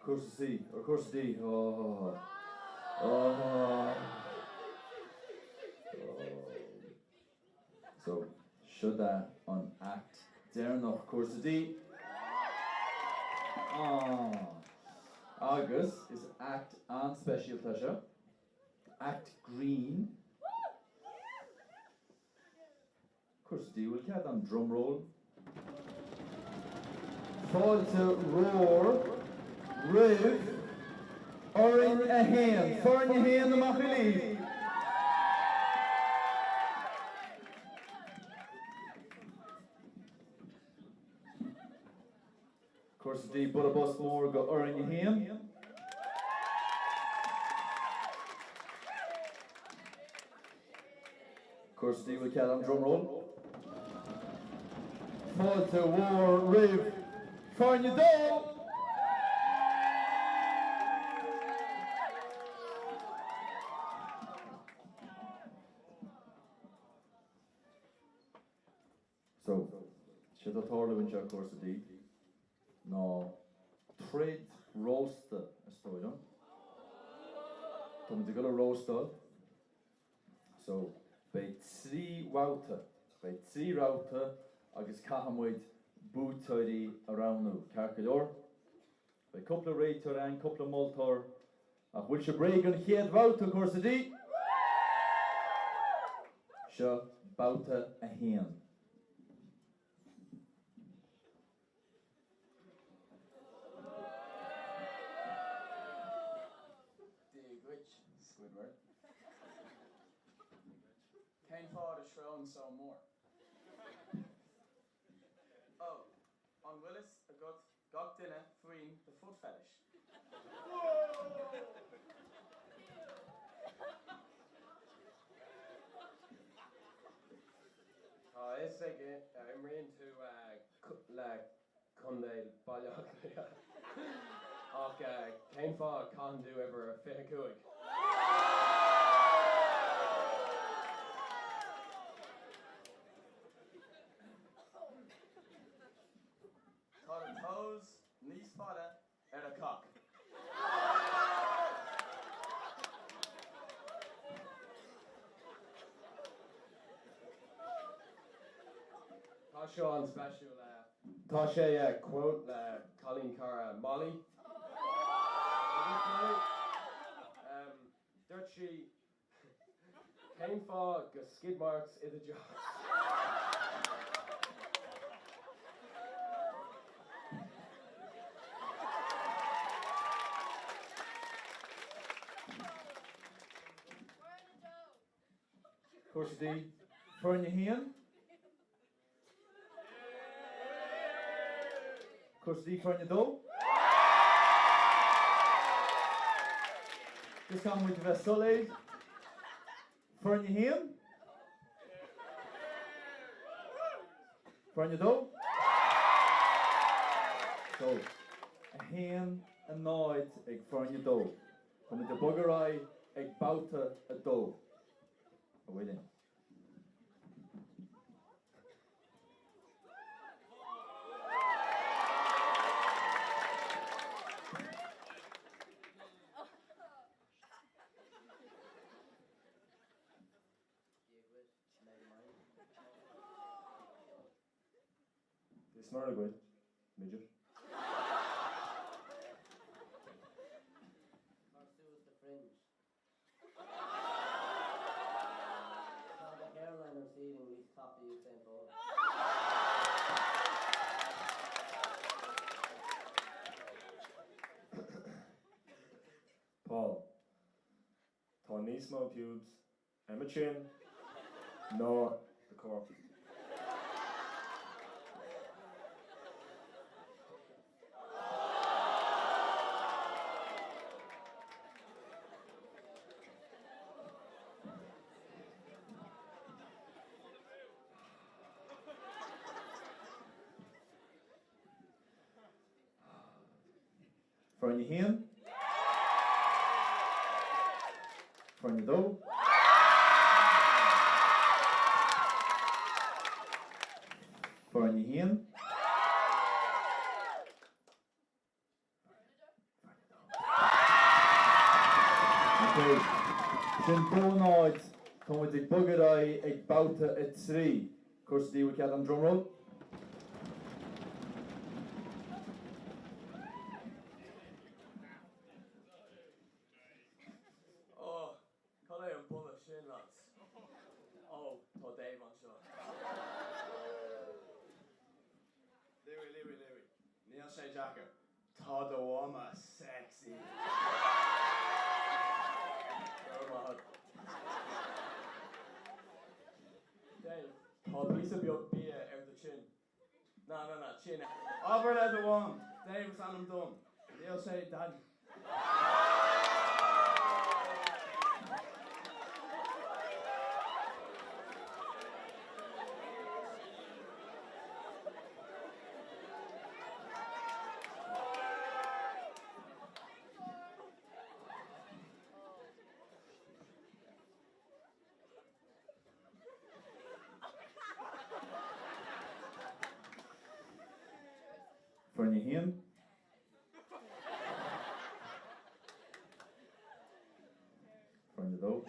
Cúrsa C, or cúrsa D, oh, oh, So, siod é an act deireanach, cúrsa D. Ah. Agus is act an-speisialta é seo. Act grinn. Cúrsa D, bhfuil cead an drumroll? Fáilte mhór roimh Fhoireann 1, Foireann 1 amach i líne. Cúrsa D, Bualadh bos mór go Fhoireann 1. Cúrsa D, bhfuil cead an drumroll? Fáilte mhór roimh Foireann 2! So, séard atá ag tarlú anseo, Cúrsa D, ná troid rósta, is dóigh liom. Tá muid ag dul a róstáil. So, beidh 3 bhabhta, beidh 3 bhabhta agus caithfidh muid buaiteoirí a roghnú, ceart go leor? Beidh cúpla réiteoir ann, cúpla moltóir, ach bhfuil sibh réidh don chéad bhabhta, Cúrsa D? Seo babhta 1. Dia dhuit, Squidward. Cén fáth do shrón so mór? Ó, an bhfuil fhios agat gach duine faoin do foot fetish? Tá a fhios ag imríonn tú le Contae Baile Átha Cliath ach cén fáth a caitheann tú uimhir 25? Tá do toes níos fada ar do cock. Tá seo an-speisialta. Tá sé quote le cailín cara Molly. Dúirt sí Cén fáth go skid marks i do jocks? Cúrsa D, Foireann 1. Cúrsa D, Foireann 2. Just caithfidh muid a bheith soiléir. Foireann 1. Foireann 2. So, 1, 0 ag Foireann 2. Tá muid ag bogadh ar aghaidh ag babhta 2. Ar aghaidh linn. Dia dhuit, Megamind. Is mairg dhuit, midget. Cuir suas do fringe. Tá do hairline receding níos tapa Usain Bolt. Paul, Tá níos mó pubes ar mo chin ná do corp. Foireann 1. Foireann 2. Foireann 1. Ok. Sin 2-0. Tá muid ag bogadh ar aghaidh ag babhta 3. Cúrsa D, bhfuil cead an drumroll? Ó, cad é an boladh sin, lads? Ó, tá Dave anseo. Louis, Louis, Louis. Níl sé deacair. Tá do mhama sexy. Go raibh maith agat. Dave, tá píosa beag bia ar do chin. Na, na, na, chin. Abair le do mham, Dave is ainm dom. Níl sé Daddy. Foireann 1. Foireann 2.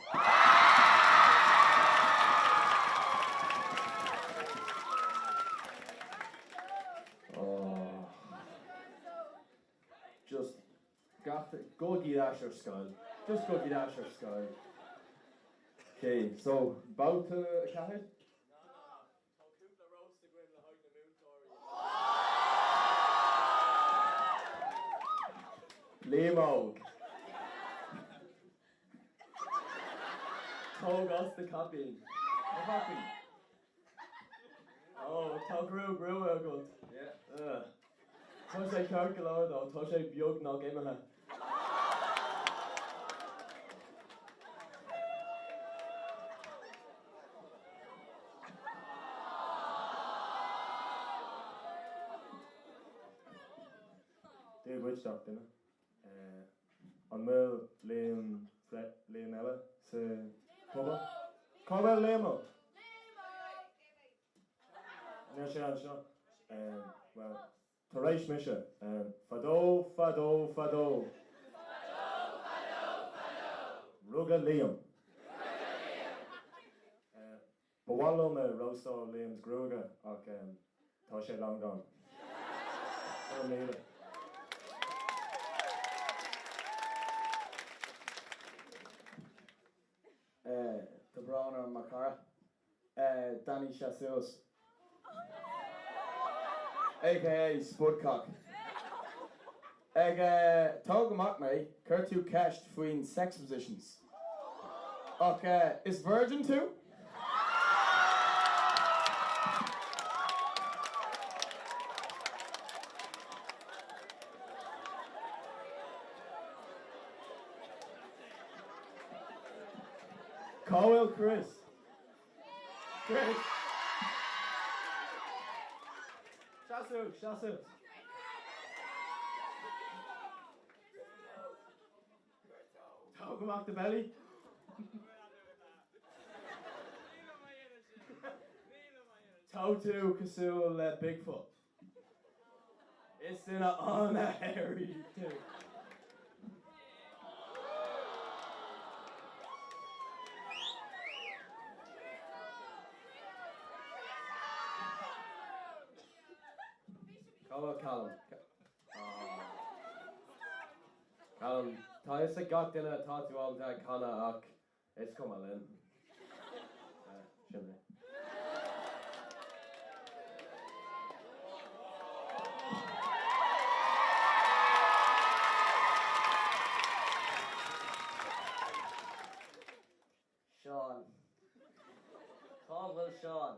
Oh. Just gach gabhaigí ar ais ar scoil. Just gabhaigí ar ais ar scoil. Ok, so babhta 4. Tá cúpla roast againn le haghaidh na múinteoirí. Liam Óg. Tóg as do chaipín. Mo chaipín. Ó, tá gruag rua agat. Yeah. Tá sé ceart go leor though, tá sé beagnach imithe. Dia dhuit gach duine. An bhfuil Liam Liam eile sa phobal? Cá bhfuil Liam Óg? Níl sé anseo. Bhuel, tar éis mise. Fadó, fadó, fadó. Rugadh Liam. Ba mhaith liom róstáil Liam's gruaige ach tá sé long gone. Go raibh míle. Tá brón orm a chara. Danny seas suas. AKA Spudcock. Ag Tóg Amach Mé, chuir tú ceist faoin sex positions. Ach is virgin tú? Cá bhfuil Chris? Chris! Seas suas, seas suas. Tóg amach do belly. Tá tú cosúil le Bigfoot. Is duine an-hairy tú. Cá bhfuil Callum? Callum, tá fhios ag gach duine atá tú ábalta ag canadh ach Is cuma linn. Sin é. Seán. Cá bhfuil Seán?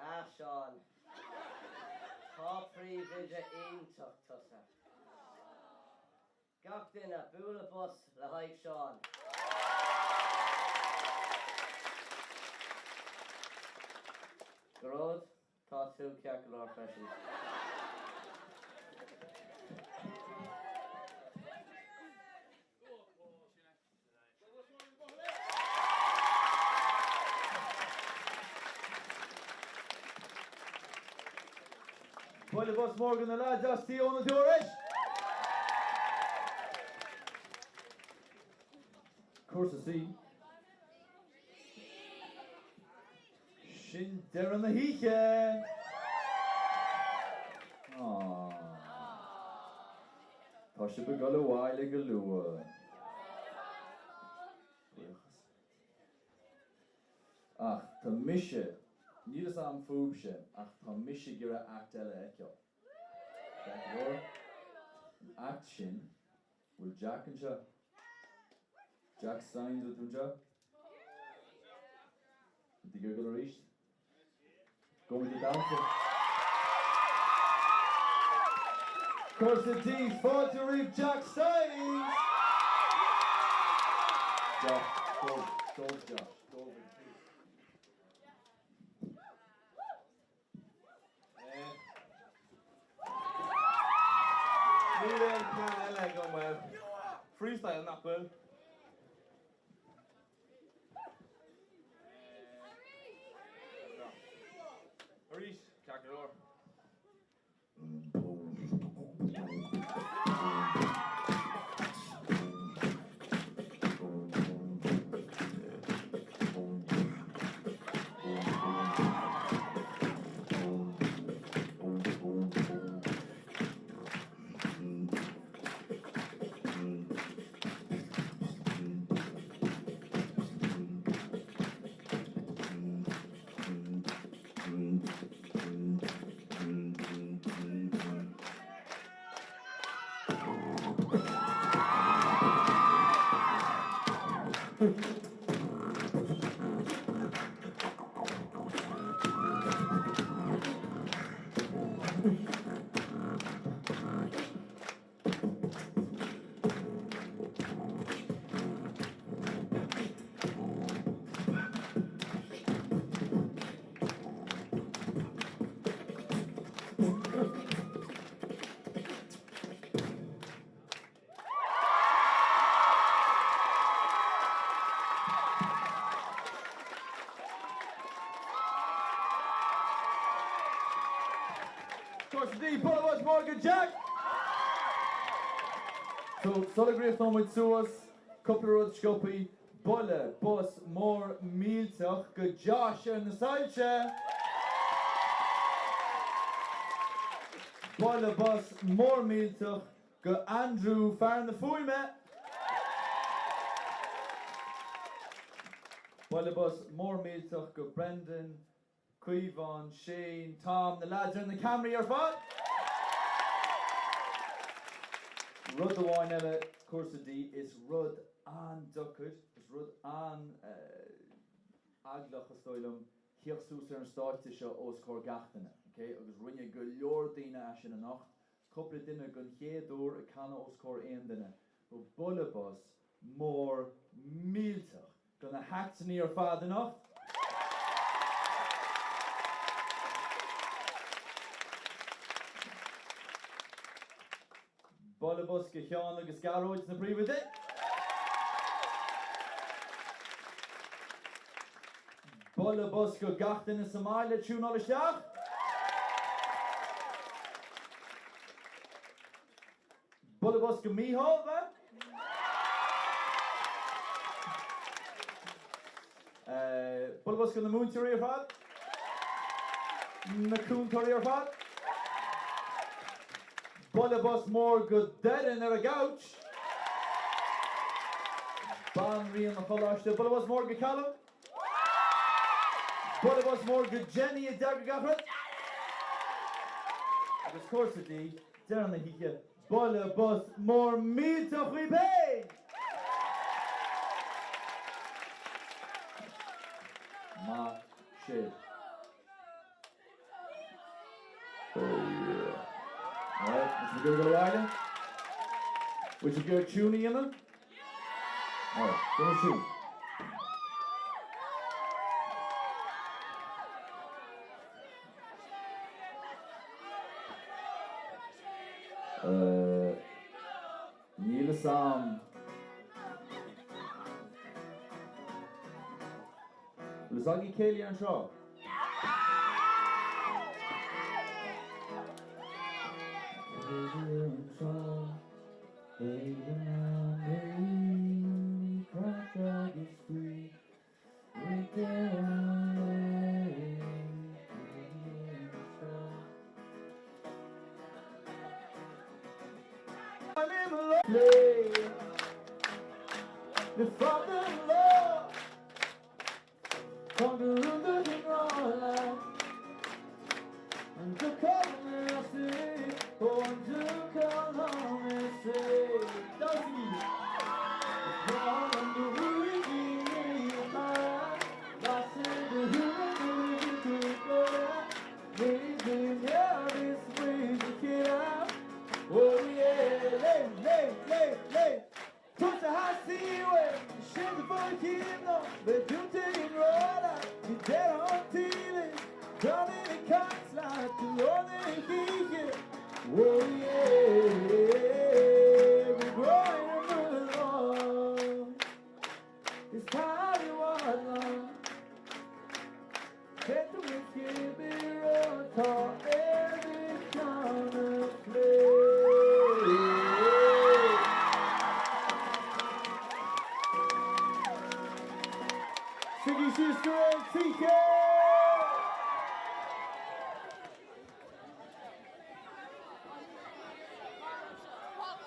A Seán. Tá príomhoide iontach tusa. Gach duine, bualadh bos le haghaidh Seán. Gearóid, tá tú ceart go leor freisin. Bualadh bos mór do na leaids as Tí Eoin na Tuairisc! Cúrsa C. Sin deireadh na hoíche! Aww. Tá sibh ag dul abhaile go luath. Buíochas le Dia. Ach tá mise, níl fhios a'm fúibhse, ach tá mise ag iarraidh act eile a fheiceáil. Ceart go leor? An act sin, bhfuil Jack anseo? Jack Steins, bhfuil tú anseo? Bhfuil tú ag iarraidh dul arís? Gabhfaidh muid ag damhsa. Cúrsa D, fáilte roimh Jack Stynes! Josh, go, go Josh, go ag tús. Níl aon plean eile agam, bhuel, freestyle nach bhfuil? Arís, ceart go leor. Cúrsa D, bualadh bos mór do Jack! So, sula gcríochnóidh muid suas, cúpla rud sciobthaí, bualadh bos mór millteach go Josh ar na soilse! Bualadh bos mór millteach go Andrew, fear na fuaime! Bualadh bos mór millteach go Brendan, Caomhán, Shane, Tom, na leaids ar na ceamaraí ar fad! Rud amháin eile, cúrsa D, is rud an-deacair, is rud an-eaglach is dóigh liom, theacht suas ar an stáitse seo os comhair gach duine, ok? Agus rinne go leor daoine é sin anocht, cúpla duine don chéad uair ag canadh os comhair aon duine. So bualadh bos mór millteach do na haicteannaí ar fad anocht. Bualadh bos go Sheán agus Gearóid na príomhoidí. Bualadh bos go gach duine sa mbaile ag tiúnáil isteach. Bualadh bos go Mícheál, bheith? Bualadh bos go na múinteoirí ar fad. Na cúntóirí ar fad. Bualadh bos mór go Doireann ar an gcouch. Banríon an Choláiste. Bualadh bos mór go Callum. Bualadh bos mór go Jenny a d'eagraigh gach rud. Agus cúrsa D, deireadh na hoíche, bualadh bos mór millteach dhaoibh féin! Maith sibh. Oh yeah. Alright, bhfuil sibh ag iarraidh dul abhaile? Bhfuil sibh ag iarraidh tune a dhéanamh? Alright, déanfaidh muid tune. Uh, níl fhios a'm. Bhfuil fhios agaibh Céilí ar an Trá? deireadh an lae go dtí an tráth. Le fada an lá Tá go rúnda i ngrá leat An dtiocfaidh mé as é Ó an dtiocfaidh mé as é Damhsaigí! Is breá liom do ghruaigí Lasadh do shúile nuair a bhí tú ag gáire Muid i ngearr is muid a chéile Oh yeah Léim, léim, léim, léim Tusa a theastaigh uaim, sin do bhur Beidh dúnta i ngrá leat go deireadh an tsaoil is táim ag caint leat go lár na hoíche Oh yeah Go gráin ar mo lámh Is tá i bhfad liom Cé tú is cibé rud tá ar do cheann a phlé. Suígí síos go réidh, TK!